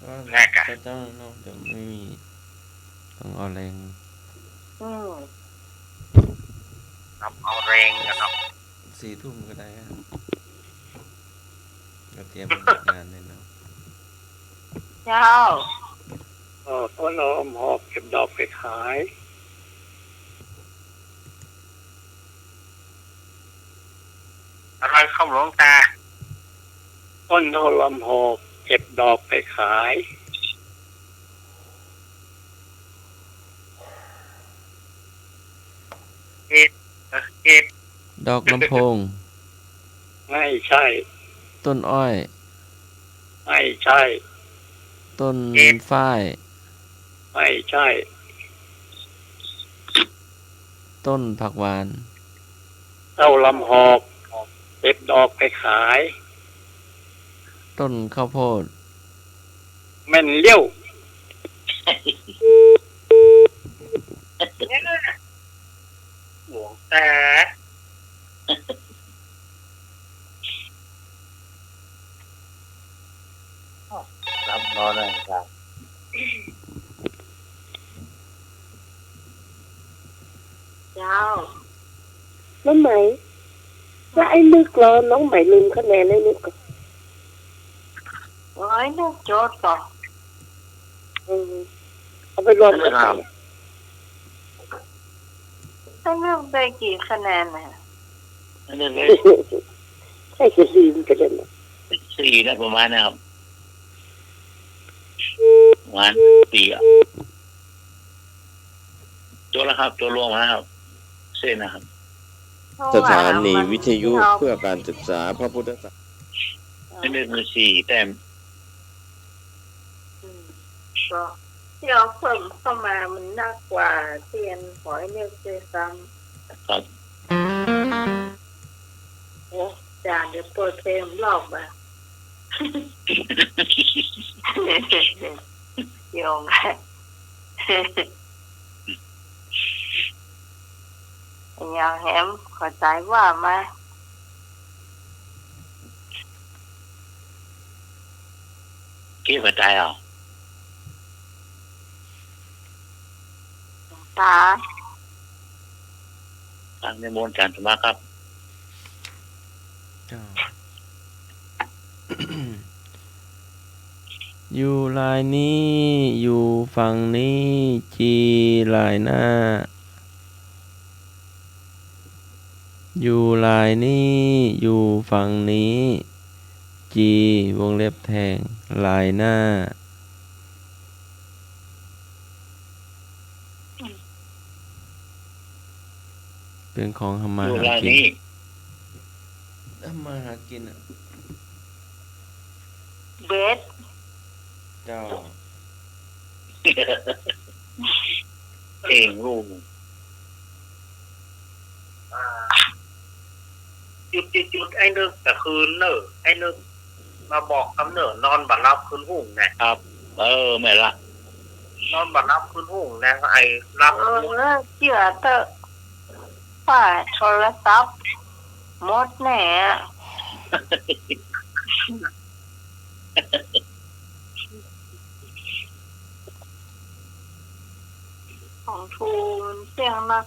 ว่า แน่กะ พระเจ้าเนาะ เดี๋ยวไม่มี ต้องเอาแรง อืม ต้องเอาแรงกันเนาะ สี่ทุ่มก็ได้อะ ก็เตรียมงานเลยเนาะ เจ้า เออ ต้นหอมหอบเก็บดอกไปขาย อะไรครับหลวงตา ต้นหอมหอบเก็บดอกไปขาย เก็บ เก็บ ดอกลำโพง ไม่ใช่ ต้นอ้อย ไม่ใช่ ต้น เก็บ ฝ้าย ไม่ใช่ ต้นผักหวาน เต้าลำหอก เก็บดอกไปขาย ต้นข้าวโพด แม่นเลี้ยว หลวงตา ครับ นอนได้ครับ เจ้า น้องไหม แล้วไอ้นึกเหรอ น้องไหมลืมคะแนนไอ้นึกก่อน โอ้ย นึกโจทย์ก่อน เออ เอาไปรวมกันไป ไอ้นึกได้กี่คะแนนน่ะ ไอ้นึกได้ ใช่ จะลืมไปแล้วนะ สี่นะ ประมาณนะครับ ประมาณสี่อะ โจทย์แล้วครับ โจทย์รวมแล้วครับ เส้นนะครับ สถานีวิทยุเพื่อการศึกษาพระพุทธศาสนา ไอ้นึกมีสี่แต้ม อืม ก็ที่เอาเพิ่มเข้ามามันนักกว่าเตียนหอยเลือกด้วยซ้ำ ครับ โอ้ จานเดี๋ยวเปิดเพลงรอบอ่ะ โยง อย่างแหมเข้าใจ๋ว่ามา เก็บหัวใจ๋เอา ตา ทางนิมนต์อาจารย์สมมาครับ เจ้า อยู่ลายนี้ อยู่ฝั่งนี้ จีลายหน้า อยู่ลายนี้ อยู่ฝั่งนี้ จี วงเล็บแทง ลายหน้า เป๋นของทำมาหากิ๋น อยู่ลายนี้ ทำมาหากิ๋นอะ เบส เจ้า เองลูก จุด จุด จุด ไอ้นึก ตะคืนเน่อ ไอ้นึก มาบอกกำเนิด นอนบ่หลับคืนหุ้งแน่ ครับ เออ แม่นละ นอนบ่หลับคืนหุ้งแน่ ไอ้หลับ เออ เจื้อเต๊อะ ว่าโทรศัพท์หมดแน่ ของทูลเสี่ยงนัก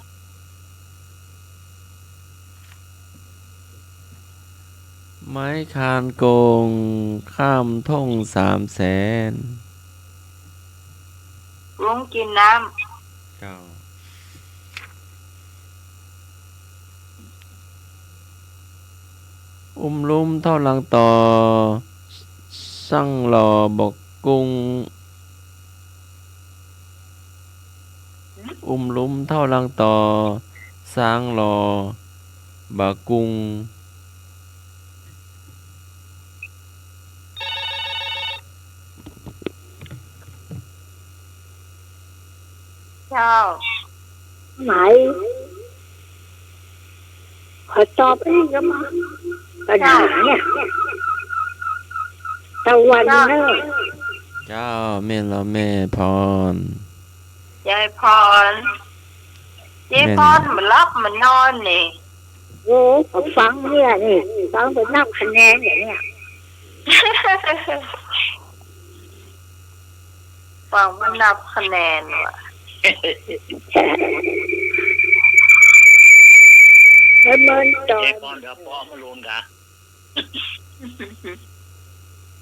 ไม้คานโกงข้ามทุ่งสามแสน ลุงกิ๋นน้ำ เจ้า อุ้มลุมเต้าลังต่อ ซังหล่อบ่กุ้ง อุ้มลุมเต้าลังต่อ ซังหล่อบ่กุ้ง เจ้า ไหม ขอตอบอันนี้ก็มา ปัญหาเนี่ย ตะวันเนอะ เจ้า แม่นแล้วแม่พร ยายพร ยายพร แม่น บ่หลับบ่นอนนี่ โอ้ ก็ฟังเนี่ยนี่ ฟังไปนับคะแนนอย่างเนี้ย ฟังไปนับคะแนนว่ะ แล้วมันตอน เดี๋ยวก่อน เดี๋ยวปอมาลุ้นกัน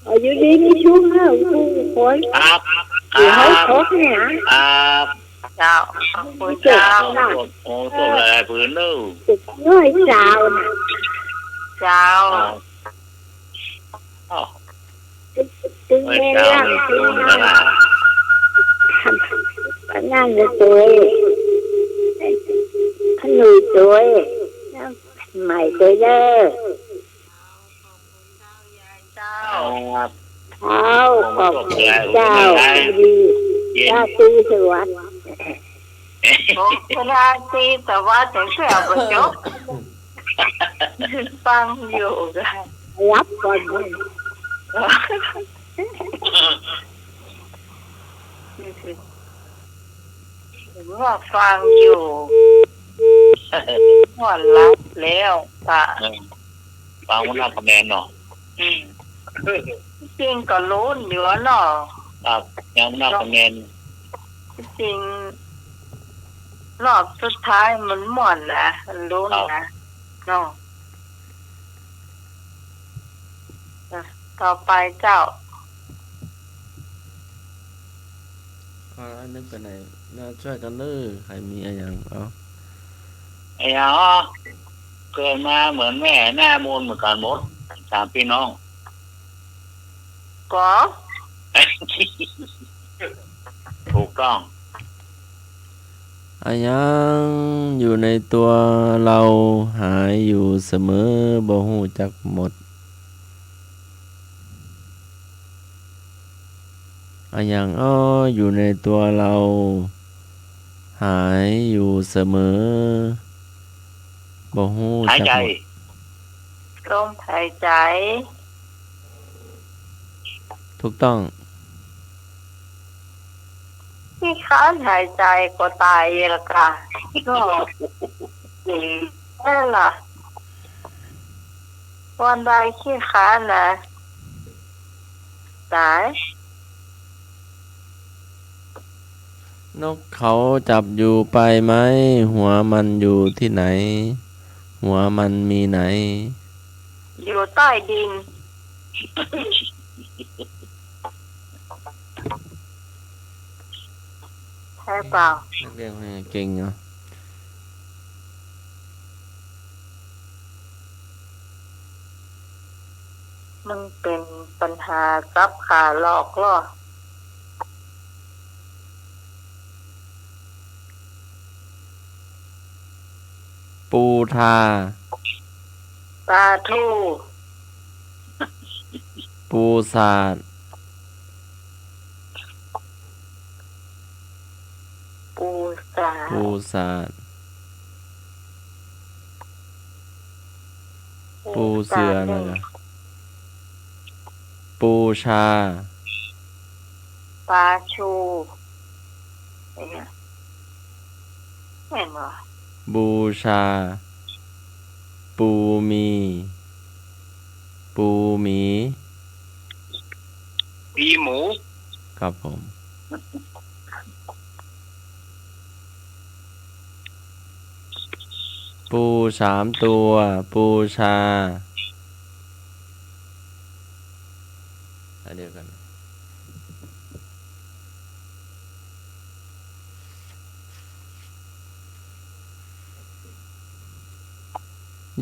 เอาอยู่ดีมีสุขเนอะ ทุกคน ครับ เดี๋ยวให้ ครับ ครบเนี่ยนะ ครับ เจ้า ขอบคุณเจ้า โอ้ โอ้ โอ้ หลายๆ ผืนเนอะ สุดยอดเจ้าน่ะ เจ้า ครับ อ้าว ตึง เมื่อเช้า แม่นละ นี่ ตึง คุณ แล้วนะ นั่นเลยตัวเอง ขนุนตัวเอง น้ำใหม่ตัวเด้อ เจ้า ครับ เจ้า ขอบคุณเจ้า เย็น ดี ราตรีสวัสดิ์ โอ้ ราตรีสวัสดิ์ ถึงเสียบ่จบ ฟังอยู่ค่ะ หลับก่อน ว่าฟังอยู่ ว่าหลับแล้วปะ อืม ฟังหัวหน้าคะแนนเนาะ อืม จริงก็ลุ้นอยู่เนาะ ครับ ยังหัวหน้าคะแนน จริง รอบสุดท้ายมันม่วนนะ มันลุ้นนะ ครับ เนาะ อ่ะ ต่อไปเจ้า เอาละ นึกไปไหน มาช่วยกันเด้อ ใครมีอะหยัง เอา ไอ้หยัง เกิดมาเหมือนแม่ หน้ามูนเหมือนกันหมด สามพี่น้อง ก็ ถูกต้อง อะหยังอยู่ในตัวเฮา หายอยู่เสมอ บ่ฮู้จักหมด อะหยังอ้ออยู่ในตัวเฮา หายอยู่เสมอ บ่ฮู้จักหมด หายใจ ลมหายใจ ถูกต้อง ขี้ค้านหายใจก็ต๋ายละก่ะ ก็ นั่นล่ะ วันใดขี้ค้านนะ ต๋าย นกเขาจับอยู่ปลายไม้ หัวมันอยู่ที่ไหน หัวมันมีไหน อยู่ใต้ดิน ใช่เปล่า นักเรียนคนนี้เก่งเนาะ มันเป๋นปัญหาสับขาหลอกลอ ปูทา ปลาทู ปูสาด ปูสาด ปูสาด ปูเสือ ปูสาด นะจ๊ะ ปูชา ปลาชู เห็นบ่ บูชา ปูมี ปูหมี ปีหมู ครับผม ปูสามตัว ปูชา อันเดียวกัน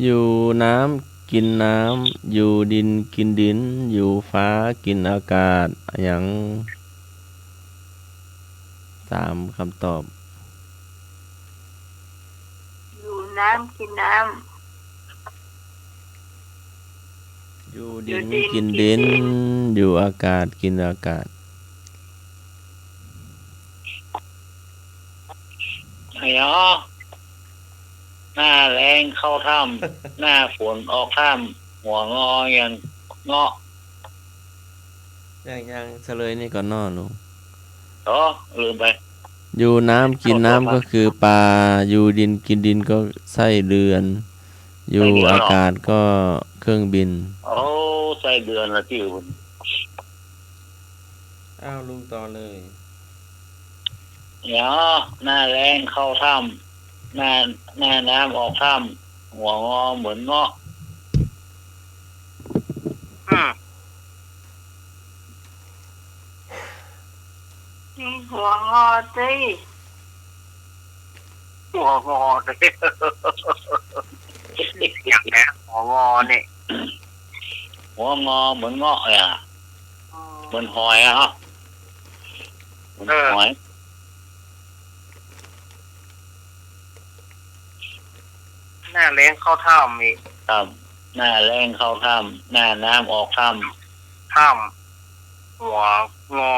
อยู่น้ำเก กิ๋นน้ำ อยู่ดินกิ๋นดิน อยู่ฟ้ากิ๋นอากาศ อะหยัง สามกำตอบ อยู่น้ำกิ๋นน้ำ อยู่ดินกิ๋นดิน อยู่อากาศกิ๋นอากาศ ไอ้หยอ หน้าแล้งเข้าถ้ำ หน้าฝนออกถ้ำ หัวงอยังเงาะ ยัง ยังเฉลยนี่ก่อนเนาะลุง อ๋อ ลืมไป อยู่น้ำกิ๋นน้ำก็คือปลา อยู่ดินกิ๋นดินก็ไส้เดือน อยู่อากาศก็เครื่องบิน โอ้ ไส้เดือนละตี้ อ้าว ลุงต่อเลย เดี๋ยว หน้าแล้งเข้าถ้ำ หน้า หน้าน้ำออกถ้ำ หัวงอเหมือนเงาะ อืม นี่หัวงอตี้ หัวงอตี้ อย่างนี้หัวงอเนี่ย หัวงอเหมือนเงาะเลยอะ อ๋อ เหมือนหอยอะครับ เหมือน เออ หอย หน้าแล้งเข้าถ้ำอีก ครับ หน้าแล้งเข้าถ้ำ หน้าน้ำออกถ้ำ ถ้ำ หัวงอ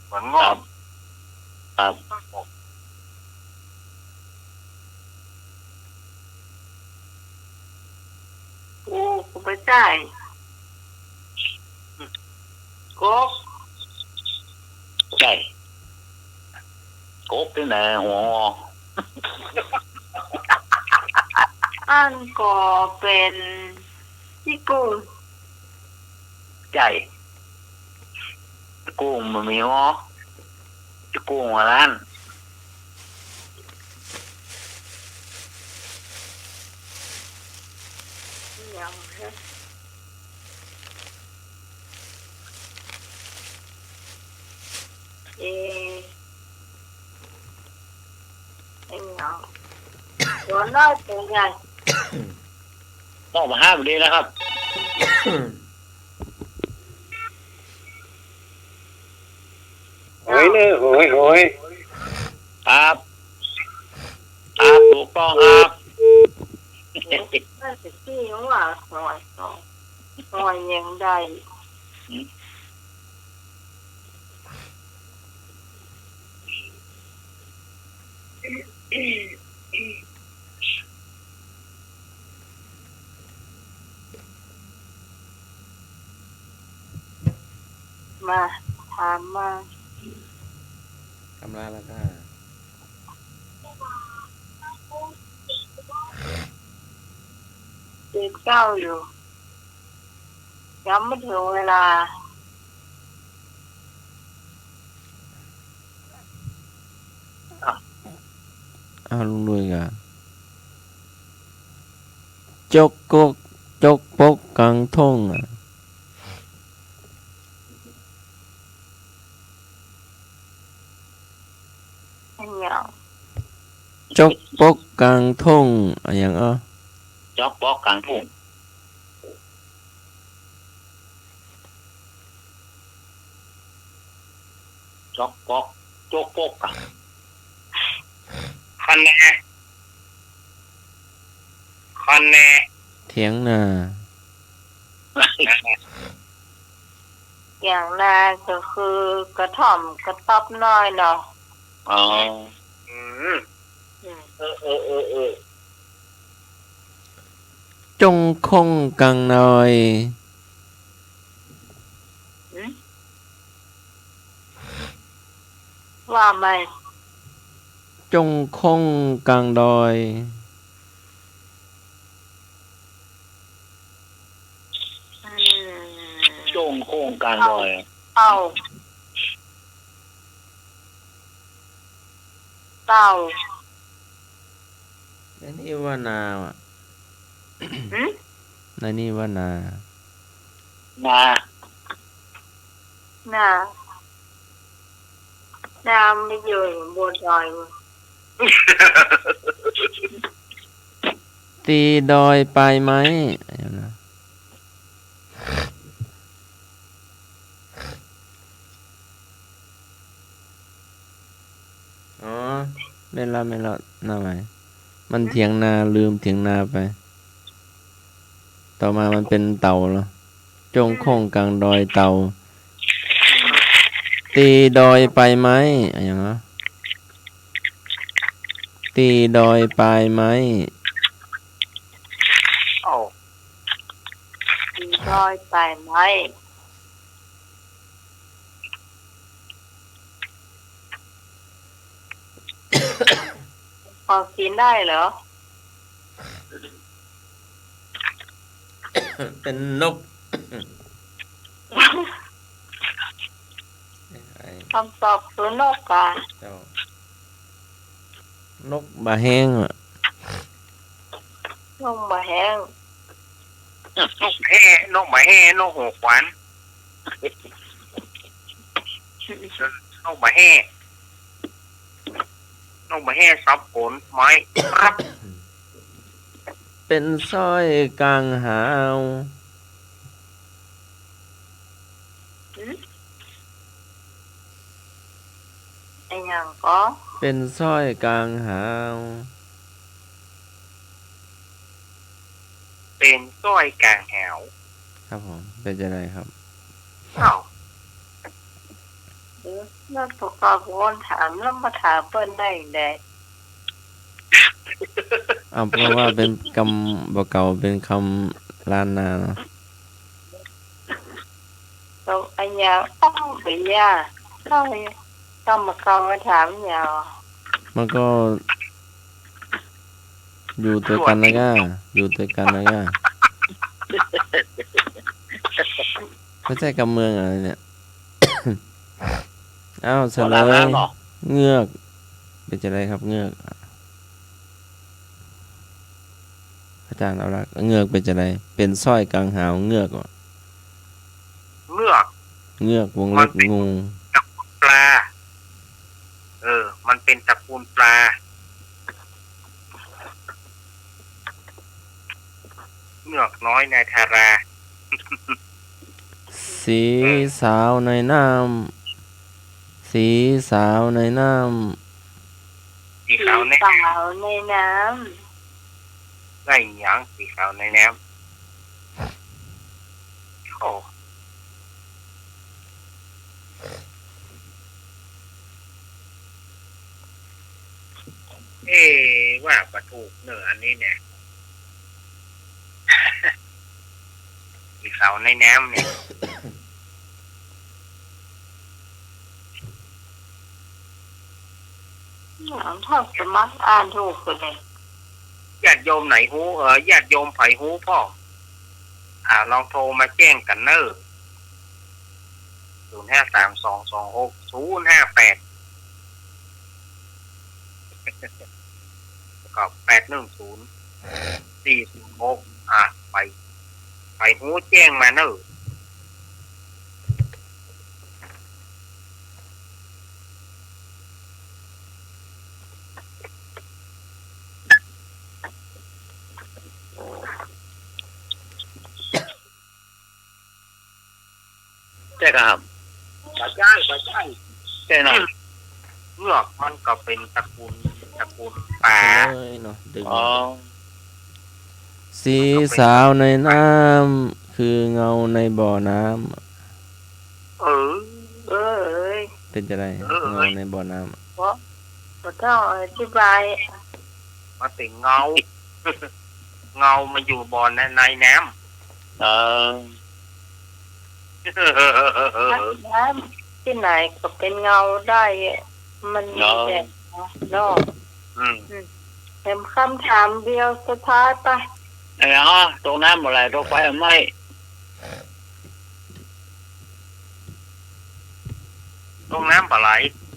เหมือนเงาะ ครับ ครับ โอ้ กูไม่ใจ้ กบ ใจ้ กบตี้ไหนหัวงอ อันก็เป๋นจิ๊กกุ่ง ใจ้ จิ๊กกุ่งบ่มีงอ จิ๊กกุ่งหัวล้าน อย่างเฮ้ย เอ ไอ้หยัง ตัวน้อยตัวใหญ่ ออกมาห้าพอดีแล้วครับ หอยเน่อ หอย หอย ครับ ครับ ถูกต้องครับ น่าจะชื่อว่าหอย หอย หอยยังได้ มา ถามมา กำลังแล้วค่ะ เจ็ดเก้าอยู่ ยังไม่ถึงเวลา อ้าว ลุงลุยก่ะ จกกก จกปกกลางท่งอะ อันเนี้ย จกปกกลางท่ง อะหยังอ่ะ จกปกกลางท่ง จกปก จกปกกลาง คะแนน คะแนน เถียงนา เถียงนาก็คือกระท่อมกระต๊อบน้อยเนาะ อ๋อ อืม อืม เออ เออ เออ เออ จงคงกลางดอย อืม ว่าใหม่ จงคงกลางดอย อืม จงคงกลางดอย เต่า เต่า เต่า ในนี่ว่านาอ่ะ หืม ในนี่ว่านา นา นา นามันอยู่บนดอยเว้ย ตีดอยปลายไม้ เดี๋ยวนะ แม่นละ แม่นละ หน้าใหม่ มันเถียงนา ลืมเถียงนาไป ต่อมามันเป๋นเต่าเหรอ จ้วงโค้งก๋างดอยเต่า ตี๋ดอยปายไม้ อะหยังวะ ตี๋ดอยปายไม้ โอ้ ตี๋ดอยปายไม้ พอกิ๋นได้เหรอ เป๋นนก ไอ้ กำตอบคือนกอะ เจ้า นกบ่าแฮงอะ นกบ่าแฮง นกแฮ่ นกบ่าแฮ่ นกหัวขวาน นกบ่าแฮ่ นกบ่าแฮ่สับโขนไม้ ครับ เป๋นสร้อยก๋างหาว หืม อะหยังก่อ เป๋นสร้อยก๋างหาว เป๋นสร้อยก๋างหาว ครับผม เป๋นจะไดครับ อ้าว เออ แล้วปะกอบคนถาม แล้วมาถามเปิ้นได้แดะ อ้าว เพราะว่าเป๋นกำบ่าเก่า เป๋นกำล้านนาเนาะ ตกอะหยัง อ้าว เป๋นยา อ้าว กำบ่าเก่ามาถามหยัง มันก็ อยู่ตวยกั๋นนะก้า อยู่ตวยกั๋นนะก้า ไม่ใช่กำเมืองอะไรเนี่ย อ้าว เสนอ เงือก เป๋นจะไดครับ เงือก อาจ๋ารย์เอาละ เงือกเป๋นจะได เป๋นสร้อยก๋างหาว เงือกวะ เงือก เงือก วงเล็บ มันเป๋น งู ตระกูลปลา เออ มันเป๋นตระกูลปลา เงือกน้อยนายทารา สีสาวในน้ำ สีสาวในน้ำ สีขาวใน สีขาวในน้ำ ได้หยัง สีขาวในน้ำ โอ้ เอ๊ะ ว่าบ่ถูกเน่ออันนี้เนี่ย สีขาวในน้ำเนี่ย ถ้าสมัครอ่านถูกก็เลย ญาติโยมไหนฮู้ เอ่อ ญาติโยมใผฮู้พ่อง อ่า ลองโทรมาแจ้งกั๋นเน่อ ศูนย์ห้าสามสองสองหกศูนย์ห้าแปด ก็แปดหนึ่งศูนย์สี่ศูนย์หก อ่ะ ไป ไปฮู้แจ้งมาเน่อ ใช่ครับ บ่ใจ้ บ่ใจ้ ใช่เนาะ เงือกมันก็เป๋นตระกูล ตระกูลปลา เอ้ยเนาะ ดึง อ๋อ สีสาวในน้ำ คือเงาในบ่อน้ำ เออ เออ เป๋นจะได เออ เงาในบ่อน้ำ บ่ บ่ต้องอธิบาย มันเป๋นเงา เงามันอยู่บ่อใน ในน้ำ เออ น้ำตี้ไหนก็เป๋นเงาได้ มันมี เงา แต่เนาะ อืม อืม แถมกำถามเดียวสุดท้ายปะ อะไรเนาะ ตกน้ำบ่ไหล ตกไฟบ่ไหม้ ตกน้ำบ่ไหล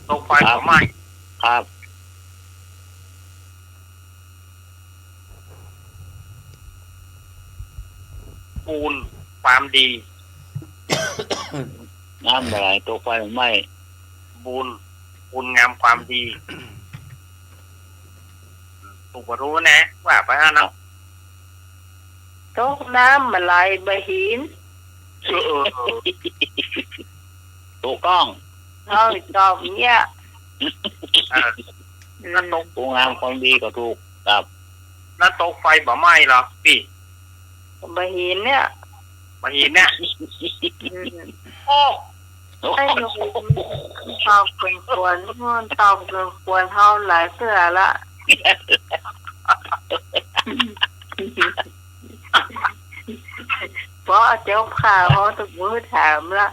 ตกไฟบ่ไหม้ ครับ ปูนความดี น้ำบ่ไหล ตกไฟบ่ไหม้ บุญ คุณงามความดี ถูกบ่ฮู้นะ ว่าไปอะเนาะ ตกน้ำบ่ไหลบ่เห็น เออ เออ เออ ถูกต้อง เออ ตอบเนี่ย เออ น้ำตก ผู้งามความดีก็ถูก ครับ น้ำตกไฟบ่ไหม้เหรอปี้ บ่เห็นเนี่ย บ่เห็นเนี่ย อืม โอ้ ไอ้หนูตอบเกินควร มันตอบเกินควรเฮาหลายเทื่อละ เพราะเจ้าข่าวเขาต้องมือถามละ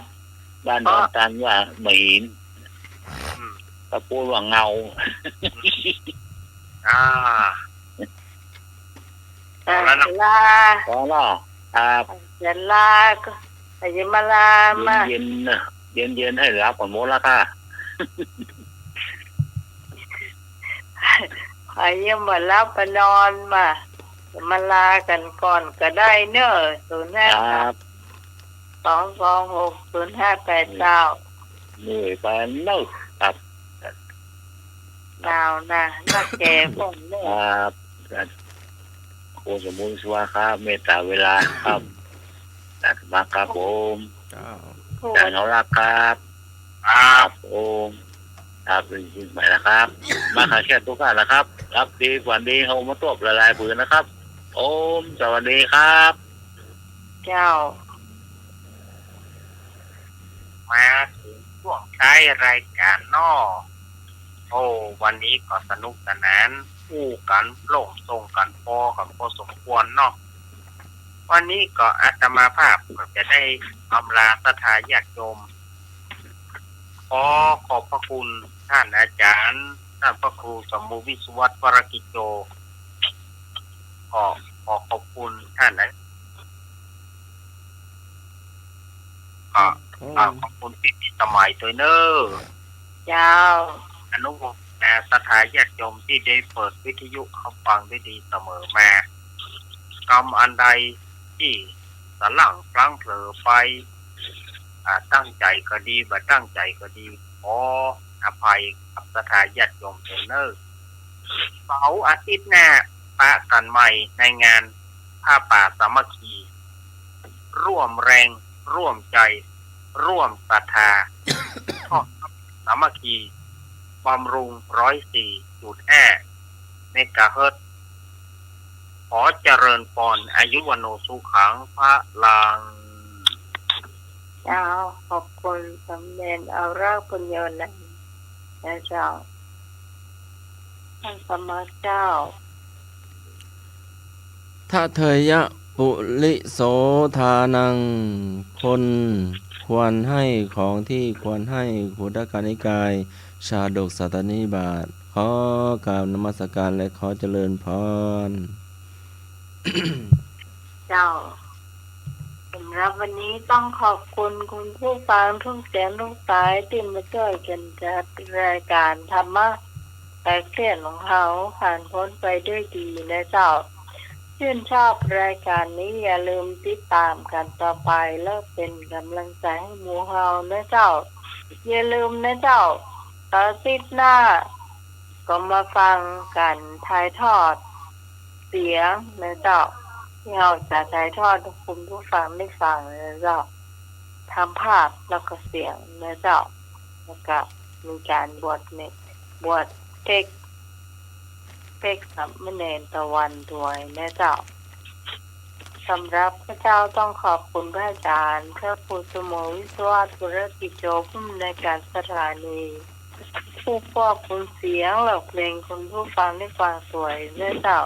บ้านดอนตันว่าบ่เห็น อืม ตะปูว่าเงา อ่า อ่า เอาละเนาะ ลา พอแล้ว ครับ จะลาก็ จะมาลามา เย็นๆ นะ เย็นๆ ให้หลับก่อนหมดแล้วค่ะ ใครยังบ่หลับก็นอนมา จะมาลากันก่อนก็ได้เนอะ ศูนย์ห้า ครับ สองสองหก ศูนย์ห้าแปดเก้า เหนื่อยไปเนอะ ครับ หนาวนะ นักแก่พวกนี้ ครับ ครูสมบูรณ์สุวาครับ เมตตาเวลาครับ จัดมาครับผม เจ้า จันทร์เฮารักครับ ครับผม ครับ เป็นสิ่งใหม่นะครับ มาขายแค่ตุ๊กตานะครับ ครับ ดี ฝันดี เฮามาตบหลายๆ ผืนนะครับ ผม สวัสดีครับ เจ้า มาถึงช่วงท้ายรายการเนาะ โอ้ วันนี้ก็สนุกสนาน อู้กันโปร่งส่งกันปอกันพอสมควรเนาะ วันนี้ก็อาตมาภาพก็จะได้อำลาศรัทธาญาติโยม ขอขอบพระคุณท่านอาจารย์ ท่านพระครูสมบูรณ์วิศวัตร วรกิจโจ ขอ ขอขอบคุณท่านนะ ก็ ครับผม อ่า ขอบคุณพี่สมัยด้วยเนอะ เจ้า อนุโมทนาศรัทธาญาติโยมที่ได้เปิดวิทยุเข้าฟังได้ดีเสมอมา กรรมอันใดที่สะหลั่งพลั้งเผลอไป อ่า ตั้งใจก็ดี บ่ตั้งใจก็ดี ขออภัยกับศรัทธาญาติโยมด้วยเนอะ เสาร์อาทิตย์หน้าปะกันใหม่ในงานผ้าป่าสามัคคี ร่วมแรงร่วมใจ ร่วมศรัทธา ทอดผ้าป่าสามัคคี บำรุง ร้อยสี่จุดห้า เมกะเฮิรตซ์ ขอเจริญพร อายุวัณโณสุขัง พะลัง เจ้า ขอบคุณสมเด็จอรักษ์ปุญโญนันท์นะเจ้า ท่านสมมาเจ้า ทะเทยะปุริโสทานัง คนควรให้ของที่ควรให้ คุตตกนิกาย ชาดกสัตตนิบาต ขอกราบนมัสการและขอเจริญพร เจ้า สำหรับวันนี้ต้องขอบคุณคุณผู้ฟังทุกเสียงทุกสายที่มาช่วยกันจัดรายการธรรมะคลายเครียดของเฮาผ่านพ้นไปด้วยดีนะเจ้า ชื่นชอบรายการนี้อย่าลืมติดตามกันต่อไป แล้วเป็นกำลังใจให้หมู่เฮานะเจ้า อย่าลืมนะเจ้า อาทิตย์หน้า ก็มาฟังกันถ่ายทอดเสียงนะเจ้า ที่เฮาจะถ่ายทอดให้คุณผู้ฟังได้ฟังนะเจ้า ทั้งภาพแล้วก็เสียงนะเจ้า แล้วก็มีการบวชเนตร บวชเทศน์ เทศน์สามเณรตะวันด้วยนะเจ้า สำหรับข้าเจ้าต้องขอบคุณพระอาจารย์ พระครูสมบูรณ์วิศวัตร วรกิจโจ ผู้อำนวยการสถานี ผู้ควบคุมเสียงและเพลงคุณผู้ฟังได้ฟังสวยด้วยเจ้า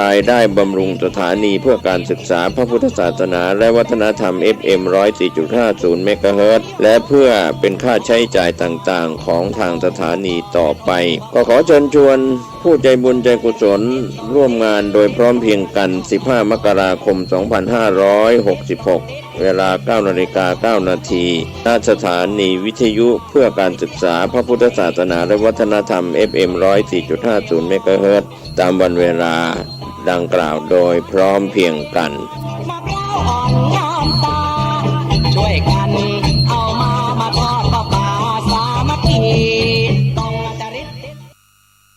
รายได้บำรุงสถานีเพื่อการศึกษาพระพุทธศาสนาและวัฒนธรรม เอฟเอ็ม ร้อยสี่จุดห้าศูนย์ เมกะเฮิรตซ์ และเพื่อเป็นค่าใช้จ่ายต่างๆ ของทางสถานีต่อไป ก็ขอเชิญชวน ผู้ใจบุญใจกุศลร่วมงานโดยพร้อมเพรียงกัน สิบห้า มกราคม สองพันห้าร้อยหกสิบหก เวลา เก้านาฬิกาเก้านาที ณ สถานีวิทยุเพื่อการศึกษาพระพุทธศาสนาและวัฒนธรรม เอฟเอ็ม ร้อยสี่จุดห้าศูนย์ เมกะเฮิรตซ์ ตามวันเวลาดังกล่าวโดยพร้อมเพรียงกัน ช่วยกันเอามา มาทอดผ้าป่าสามัคคี